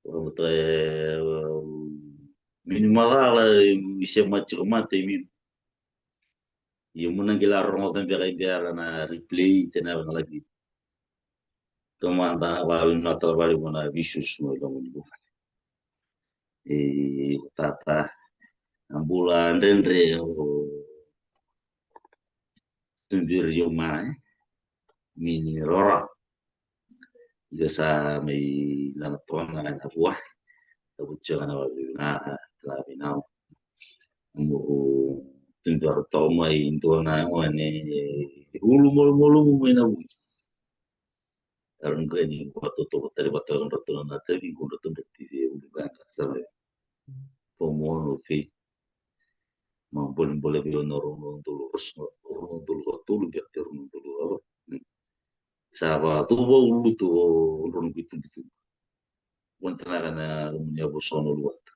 Vakamataka, e, mini macala, e, mi se mati ko mata, e, mi. Io, mo na qai la rogoca beka i bera na replay, tena vaka laki. Tomada, vavinavinaka valevu na veisusu mai loma ni vuvale. E, tata, a bula dredre o tuberi o ma, e, mini roro. Io sa mai lana tona na vua. Tabu tio na vavinavinaka, la vinau. Mo tuberi to mai dua na one ulu molomolo mai na vui. Era qai ni vatoto vatari vata na ratou na tavi, ko ratou na tivi e ulu ganga, sa mai. Po mo no fei. Ma bolebole vei au na rua na udolu ruasagavulu, rua na udolu ka tolu, beka rua na udolu ka va. Sa va tu va ulu tu o rua na kuitubutubu. Vata na ka na loma ni yavusa na uluwata.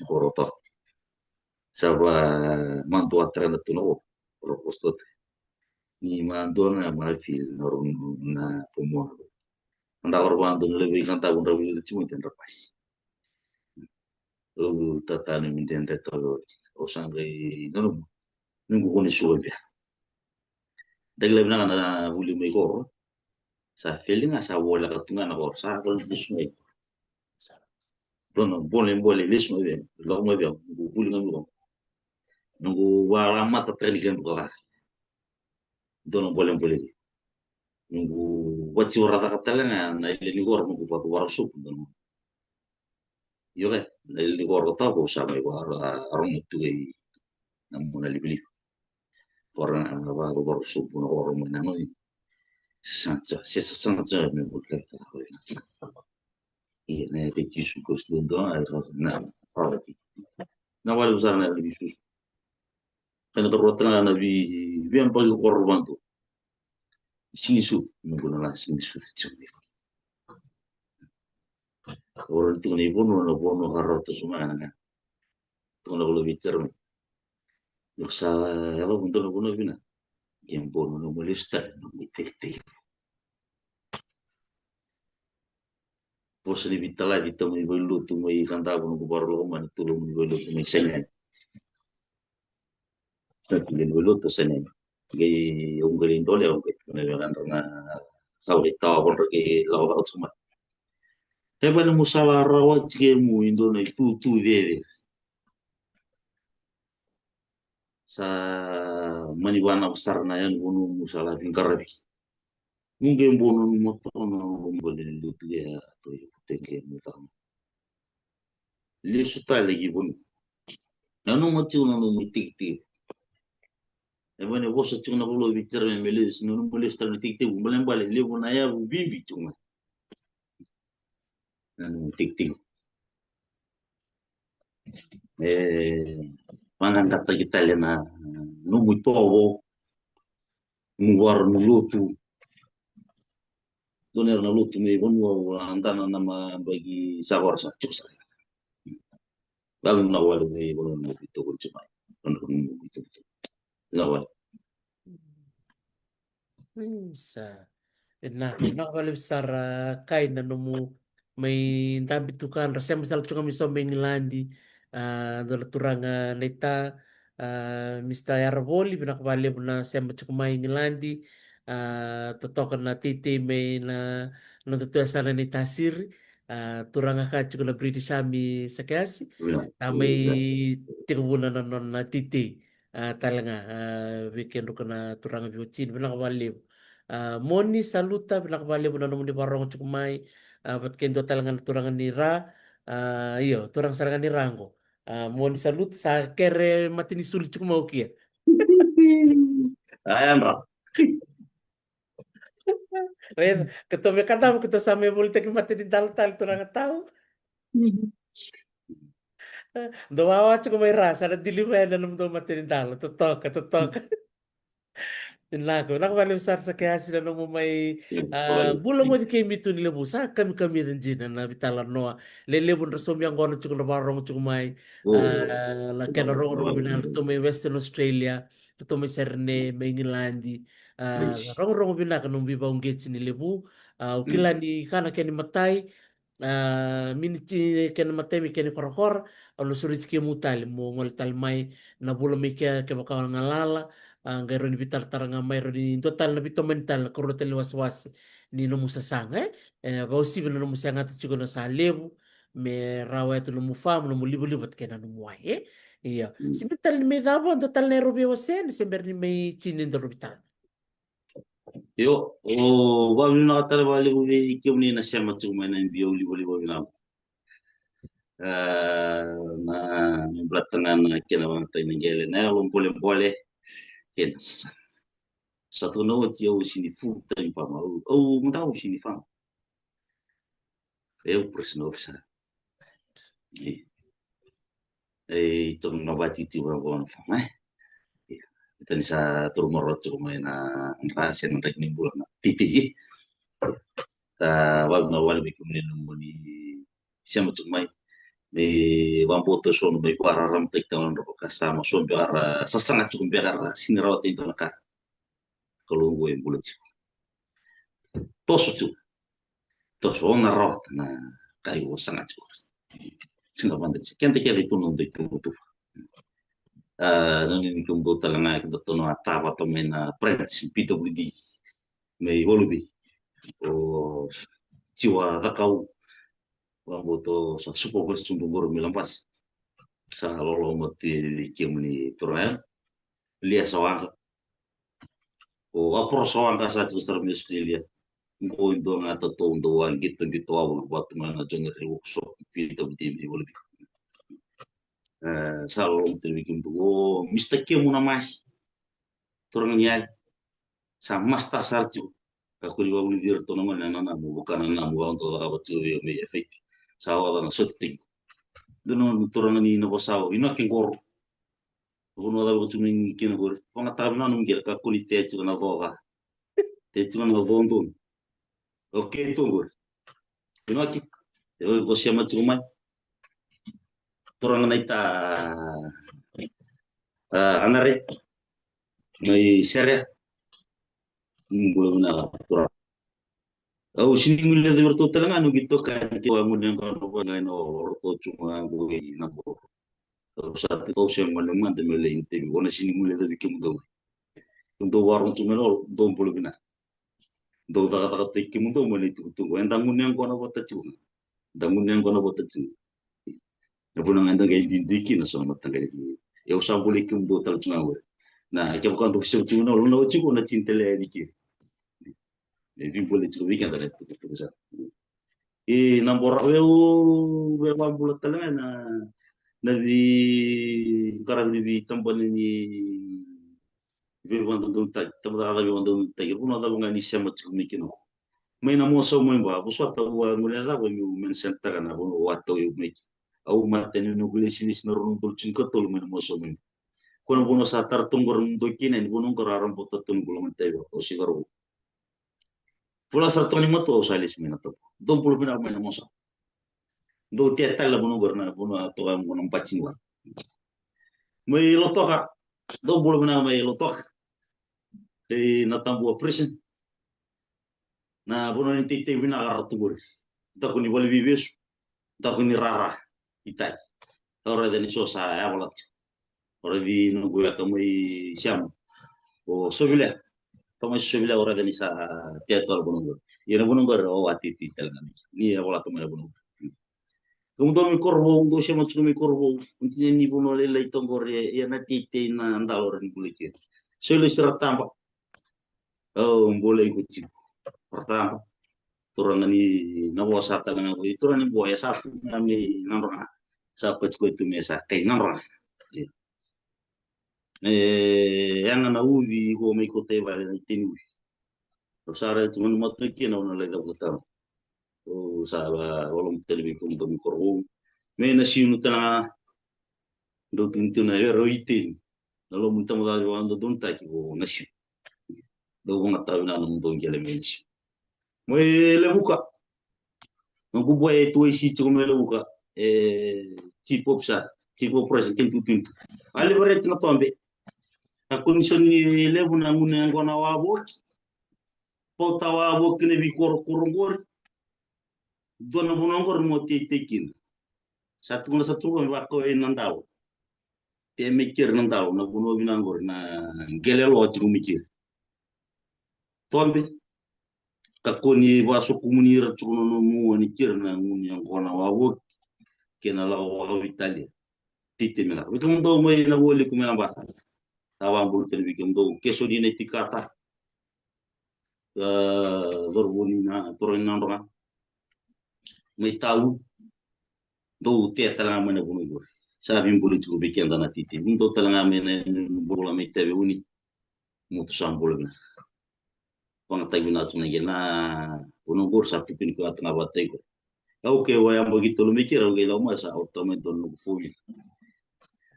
Koro to. Sa va madua tara na tu na o. Koro kosto te. Ni madua na ma fil na rua na pomona. Anda koro va dua na levu i kanta vundra vili timu tendra pasi. Au tata ni mi dredre tale oti. Au sa qai nanuma. Ni qu koni suka via. Daki lai vinaka na vuli mai koro. Sa feli ga, sa voleka tu ga na koro, sa kala ni lesu mai. Dua na bolebole lesu mai vei au, lako mai vei au, noqu vuli ga mai koro. Noqu valamata tani kena duka ca. Dua na bolebole vei. Noqu vatiwara caka tale ga na ile ni koro, noqu vatu varasopu dua na. Io ke, na ile ni koro tau ko sa mai vara, arona tu kei na muna livaliva. Vara na vatu varasopu na koro mai na noi. Sasa, sasa, sasa, me vuli ka. Ia, na reduce because dua na, na, na, na vale sara na reduce. Kena karua tale ga na vi, via baki koro vandu. Siga ni sucu, noqu na la siga ni sucu tiko mai. Ora tiko na ivanua, na vanua ka rauta suma ga na. Tiko na vanua vei Jeremy. Io sa yalo vandu na vanua vina. Ke bono na mo lesu tale, na mo teitei. Vosa ni vitalaci tau mai vailotu mai Kadavu, noqu vakarau lako mai na tolo mai vailotu mai Sainani. Sa tu le vailotu Sainani. Qai au qai lai dole, au qai tukuna vei gadra na sa lai tawa kodra qai lako vaka tu mai. E vale mu sa la rawa tike mu i dua na itutu cece. Sa mani vana sara na yanuyanu mu sa la viqaravi. Mu qai bono nanuma toka na lomabale ni lotu ya, to i kuteke mu tama. Lesu tale ki vanua. Nanuma tiko na nomu itekitekivu. E vane vosa tiko na Kalou vei Jeremy me lesu, nanuma lesu tale na itekitekivu, balebale levu na yavu bibi tiko mai. Na nomu itekitekivu. E vaqaqataki tale na nomu itovo, nomu vara, nomu lotu. Dua na era na lotu mai vanua, a dana na mabaki sa vara sa tiko sara. Vavinavinaka wale vei vanua na nomu itokoni tiko mai. Vanua na nomu itokoni tiko mai. Vinaka wale. Isa. Vinaka, vinaka valevu sara, kai na nomu mai dabe tu ka dra sema sala tu ga mai so mai Igiladi. A, dua na turaga na ita, a, Mista Yaravoli, vinaka valevu na sema tiko mai Igiladi. A, totoka na teitei mai na noda tu yasana ni tasiri. A, turaga ka tiko na British Army Sakeasi. A, mai tiko vuna na nona teitei. A, tale ga, a, vei kedrau ka na turaga vei watini, vinaka valevu. A, Moni Saluta, vinaka valevu na nomuni varogo tiko mai. A, vata kei dua tale ga na turaga ni ra. A, io, turaga sara ga ni ra qo. A, Moni Saluta, sa kere mate ni sulu tiko mai o kia. A, yadra. Raica, keitou me Kadavu, keitou sa me volitaki mate ni dalo tale turaga tau. Dou wawa tiko mai ra, sa na deliver na nomudou mate ni dalo, totoka, totoka. Vinaka, vinaka valevu sara Sakeasi na nomu mai, a, bula moce kei Mitu ni Levu, sa kamikamica dina na vitalanoa. Lelevu dra saumi yaqona tiko na varogo tiko mai, a, na kena rogorogo vinaka, ratou mai Western Australia, ratou mai Serene, mai Igiladi. A, rogorogo vinaka nomu veivauqeti ni Levu. A, au kila ni ka na kena imatai, a, miniti kena imatai me kena ikorakora, au na sureti kemu tale mo gole tale mai na vula mai kea kevaka o galala. A, qai rawa ni veitaratara ga mai, rawa ni dua tale na veitomani tale na karua tale ni wasewase ni nomu sasaga, e, e vakauasivi na nomu segata tiko na sa levu me rawa e tu nomu famu, nomu livaliva vata kei na nomu wai, e. Ia. Se bera tale ni mai cava, dua tale na erau veiwasei, ni se bera ni mai tini e daru veitalanoa. Io, au vakavinavinaka tale vakalevu vei kemuni na sema tiko mai na biau livaliva vinaka. A, na, na baleta ga na kena vakatai na qele, na yalo bolebole kei na sasaga. Sa tukuna oti au sini full time farmer, au, au mada au sini farmer. E, au personal officer. E, e, tou na vati tiko vaqo na farmer, e. Ia, ita ni sa toro marau tiko mai na dra se na draki ni bula na titi. Sa vakavinavinaka wale vei kemuni na nomuni sema tiko mai. Me vakabauta so na mai vakararamataki tale na nodra vakasama, so beka ra sasaga tiko beka ra sini rawata e dua na ka. Kalou qo e bula tiko. Toso tiko. Toso, o na rawata na ka iko saga tiko. Sega vada tiko. Keda kece e tu na noda ituvatuva. A, nanumi kemudou tale ga e keda tonu a tavata mai na Prince P W D mai Waluvi. O Jiwa Cakau, vakaboto sa supervise tu qori mai Labasa. Sa loloma tu vei kemuni turaga. Lia Sawaqa. O Apro Sawaqa sa tiko sara mai Australia. Qo e dua ga tatou dau a qitoqito wavoki vata mai na join ira workshop P W D mai Waluvi. E, sa loloma tu vei kemudou. O Mister Kemu na Masi. Turaga ni yali. Sa master sara tiko. Kakua ni vakavulici iratou na gone na nanamu, vaka na nanamu au dau cakava tiko vei au mai F eight. Sa oca na soti tiko. Dua na turaga ni Navasau, Inoke Qoro. Vanua cava ko tu mai kina qori. Vagataka vinaka nomu qele, kakua ni tea tiko na co ca. Tea tiko na co donu. Okay tu qori. Inoke. E, ko sema tiko mai. Turaga na ita, a, Anare. Mai Sere. Bula vinaka turaga. Au sini guilecavi iratou tale ga, noqu itokani kei au a gunu yaqona vaqo, na o ratou tu ga qo i Naboro. Au sa tiko, au se gole mada me lai interview, au na sini guilecavi kemudou. Kemudou vakarogo tu mai na olo, dou bula vinaka. Dou cakacakataki kemudou mai na itukutuku. Eda gunu yaqona vata tiko ga. Da gunu yaqona vata tiko ga. Na vuna ga eda qai duidui kina so na mataqali. Au sa bolei kemudou tale tu ga qori. Na kevaka dou se tu na olo na oti qo na tini tale yani kina. E veibolei tiko vei keda na itukutuku sa. E, na bora veu, veu vakabula tale ga na, na veiqaravi ni veitabana ni veivakadodonutaki, tabana ni veivakadodonutaki, vanua cava ga ni sema tiko mai kina. Mai na Mosau mai Ba, vosota, au a gole cava meu mention taka na vanua au a tau mai kina. Au mate ni noqu lesilesi na rua na udolu tinikatolu mai na Mosau mai Ba. Ko na vanua sa tara tu qori na mudou kina, ni vanua qori a rabota tu noqu lomani taiva, au sikarau. Vula sara toka ni matua au sa lesi mai na Tau. Dou bula vinaka mai na Mosau. Dou tea tale na vanua qori na vanua toka mo na bati ni wa. Mai Lautoka. Dou bula vinaka mai Lautoka. E na Tabua prison. Na vanua ni teitei vinaka ra tu qori. Daku ni vale veivesu. Daku ni rara. Itali. Au raica ni so sa yavalati. Au raici noqu weka mai Siamu. O Sovilea. Ka mai Sovilea au raica ni sa tea tu na vanua qori. Ia na vanua qori au a teitei tale ga mai. Ni yavalata mai na vanua qori. Kemudou mai Korovou, dou sema tiko mai Korovou. Continue ni vanua lailai toka qori, ia na teitei na dalo ra ni bula kina. Soilesi Rataba. Au bolei iko tiko. Rataba. Turaga ni Navosa tale ga qo. Turaga ni Boya sa tu ga mai Nadroga. Sa pati koya tu mai sa kai Nadroga. Ia. E yaga na uvi qo mai Kotaivalu na iteni uvi. Au sa rai tu ga na matua kina au na lai cavuta tale. Au sa loloma tale vei kemudou mai Korovou. Mai Nasiu tale ga. Dou tukuni tu na yara o iteni. Na loma ni tabana ni veivakadodonutaki o Nasiu. Dou vagataka vinaka na nomudou qele mai Nasiu. Mai Levuka. Noqu boy e tu isi tiko mai Levuka. E chief officer, chief operation, kena tutu. A levu reti na tobe. A condition ni levu na gunu yaqona wavoki. Pauta wavoki na veikorokoro qori. Dua na vanua qori mo teitei kina. Sa tukuna sa tukuna me vakau e Nadalo. Te me keri Nadalo, na vanua vinaka qori na qele loa tiko me keri. Tobe, kakua ni vakasokumuni ira tiko na nomu a ni keri na gunu yaqona wavoki kei na lako wavoki Italia. Teitei me lako. Vei kemudou mai na Vualiku mai Labasa. Sa vakabula tale vei kemudou. Kesoni na itikata. A, cauravou ni na, turaga ni Nadroga. Mai Tau. Dou tea tale ga mai na vanua qori. Sa veibolei tiko vei keda na teitei. Dou tale ga mai na bula mai Taveuni. Motu sa bula vinaka. Vagataki vinaka tu na qele na vanua qori sa tukuni koya tu ga vata iko. Au ke wa yabaki tolu mai keri au qai lau mai sa au tau mai dua na noqu four wheel.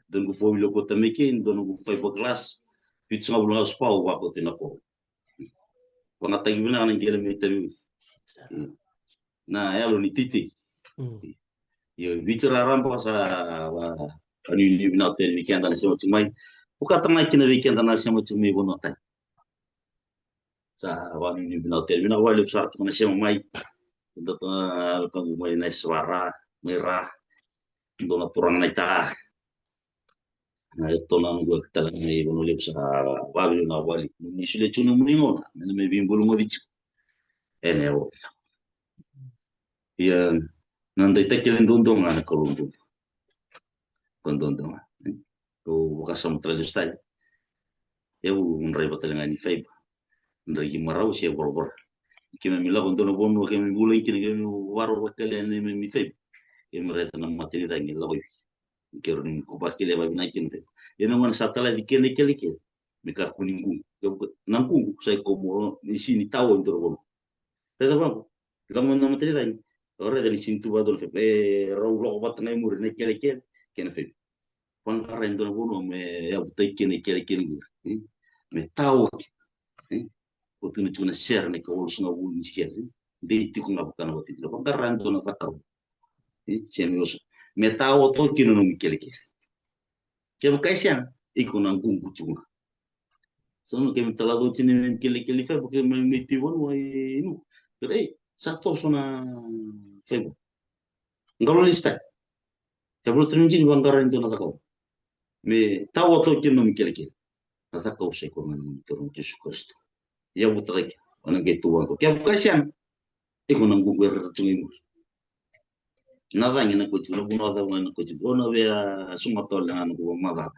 Dua na noqu four wheel au kauta mai kei, dua na noqu fiberglass. Vitusagavulu na spau vakauta na ko. Vagataki vinaka na qele mai Taveuni. Na yalo ni teitei. Mm. Io, Viti raraba sa va, vanuinui vinaka tale vei keda na sema tiko mai. Vukata mai kina vei keda na sema tiko mai vanua tani. Sa vanuinui vinaka tale, vinaka vakalevu sara toka na sema mai. Keda toka na wekaqu mai na Esevara, mai Ra. Dua na turaga na ita. Na e tona na gua tala na i vanua levu sa vavili na vali. Ni sule tsu na muni ngona, na me vimbu na ngovi tsu. Ene o. Ia, na dai takele dodonga na kalo dodonga. Ko dodonga. Ko vakasama tala levu style. Ia u ndrai vatale ga ni faiba. Ndrai ki marau se voravora. Kemami lako dua na vanua kemami vula i kina kemami varo vakale ni me mi faiba. Kemami reta na mata ni rangi lako i. Kero ni ko vakile vavinaki kina faiba. Ia me gona sa tala di kena i kelekele. Me ka kuni gugu. Na gugu sa i komo ni sini tawa i dua na vanua. Reta vangu. Lako na mata ni rangi. O reta ni sini tu vadua na faiba. E rau lako vata na i muri na i kelekele. Kena faiba. Vaqara e dua na vanua me yavutai kina i kelekele qori, e? Me taoki, e? Ko tu na tiko na sere na ika walusagavulu ni sere, e? Dei tiko ga vaka na vata tiko. Vaqara e dua na cakau, e? Se me oso. Me taoto kina nomu kelekele. Kevaka e sega, iko na gugu tiko ga. Sa no kemi tala dou tini me kelekele faiba ke me me ti vanua e nu. Pero ei, sa toso na faiba. Qalo lista. Ke vula tani jini vaqara e dua na cakau. Me taoto kina nomu kelekele. Na cakau sa i koya ga na nomu Turaga o Jisu Karisito. Ia vutaka kina. O na qai tu vaqo. Kevaka e sega, iko na gugu era tu ga i muri. Na cagi na koti, na vuna cagi na koti. O na via suga tole ga na gugu macaca.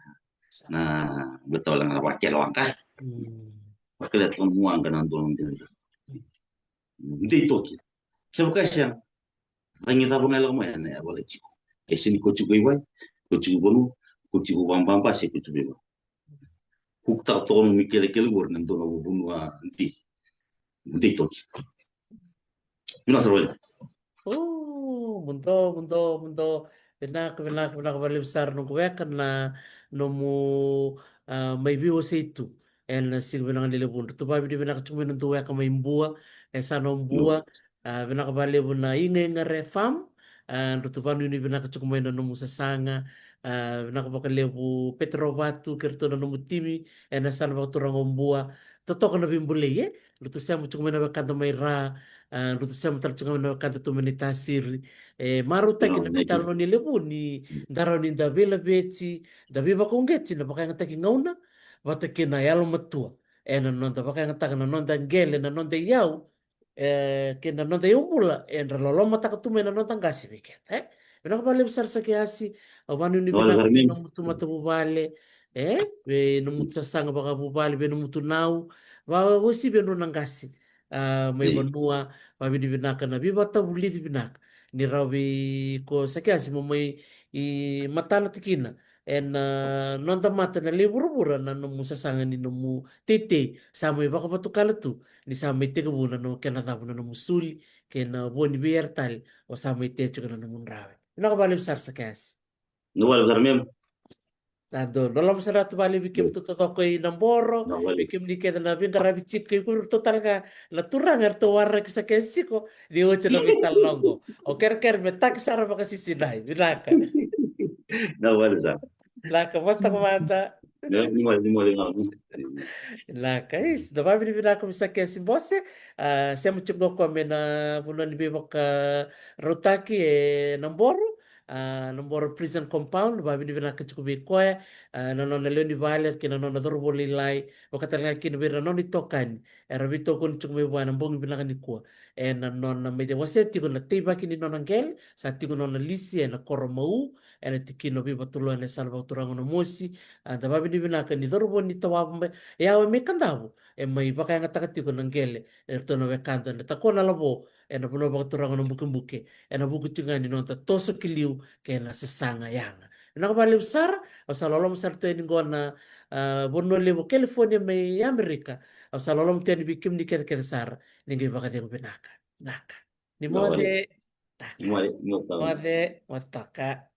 Na via tole ga na vakele waqa. Mm. Vakele tole waqa na dua na dua. Dei toki. Kevaka e sega, cagi cava ga e lako mai ena yavala tiko. E sini ko tiko i wai, ko tiko i vanua, ko tiko vababa se ko tiko i vanua. Kukutaka toka nomu ikelekele qori na dua na vanua dei. Dei toki. Vinaka sara wale. O, muduo, muduo, muduo. Vinaka, vinaka, vinaka vakalevu sara noqu weka na nomu, a, mai veiwasei tu ena siga vinaka ni levu. Drau tu vavinavinaka tiko mai na dau weka mai Bua, e sa na Bua. A, vinaka vakalevu na Igaiga Re Farm. A, drau tu vavinavinaka tiko mai na nomu sasaga. A, vinaka vakalevu Petero Vatu kei ratou na nomu timi ena yasana vakaturaga o Bua. Totoka na veibulai, e? Drau tu sema tiko mai na wekada mai Ra. A, drau tu sema tale tiko mai na wekada tu mai Naitasiri. E marautaki na veitalanoa ni levu ni da rawa ni da veilaveti, da veivakauqeti na vakayagataki gauna vata kei na yalomatua ena noda vakayagataka na noda qele, na noda iyau, e, kei na noda iyau bula, e, dra lolomataka tu mai na noda qase vei keda, e? Vinaka vakalevu sara Sakeasi, au vavinavinaka vei nomu tu matavuvale, e, vei nomu tu sasaga vakavuvale, vei nomu tu nau, vakauasivi e drau na qase, a, mai vanua, vavinavinaka na veivakatavulici vinaka ni rawa vei ko Sakeasi mo mai i matana tikina ena noda mata na lei vuravura na nomu sasaga ni nomu teitei sa mai vakavatukana tu ni sa mai tekivu na no kena cavu na nomu suli kei na vo ni vei era tale o sa mai tea tiko na nomu drawe. Vinaka vakalevu sara Sakeasi. Vinaka vakalevu sara mem. Sa donu. Loloma sara tu vakalevu vei kemuni totoko i Naboro, vei kemuni kece na veiqaravi tiko, kei kemuni ratou tale ga na turaga eratou waraki Sakeasi tiko ni oti na veitalanoa qo. O kerekere me taki sara vakasisinai. Vinaka. Vinaka vakalevu sara. Vinaka, vata mada. Vinaka, isi, da vavinavinaka vei Sakeasi Bose, a, sema tiko qo mai na vanua ni veivakarautaki e Naboro, a, Naboro Prison Compound, vavinavinaka tiko vei koya, a, na nona lewe ni vale kei na nona cauravou lailai, vaka tale ga kina vei ira na nona itokani era veitokoni tiko mai vua ena bogi vinaka nikua. Ena nona mai wasea tiko na teivaki ni nona qele, sa tiko nona lisi ena Koromau, ena tikina o Veivatoloa ena yasana vakaturaga o Namosi. A, da vavinavinaka ni cauravou ni tawa mai, e yawa mai Kadavu, e mai vakayagataka tiko na qele eratou na wekada na Takuanalavo ena vanua vakaturaga o Nabukebuke, ena vuku tiko ga ni noda toso ki liu kei na sasaga yaga. Vinaka vakalevu sara, au sa loloma sara tu yani qo na, a, vanua levu o California mai Amerika. Au sa loloma tu yani vei kemuni kecekece sara ni qai vakacegu vinaka. Vinaka. Ni moce. Vinaka. Moce, moce toka. Moce, moce toka.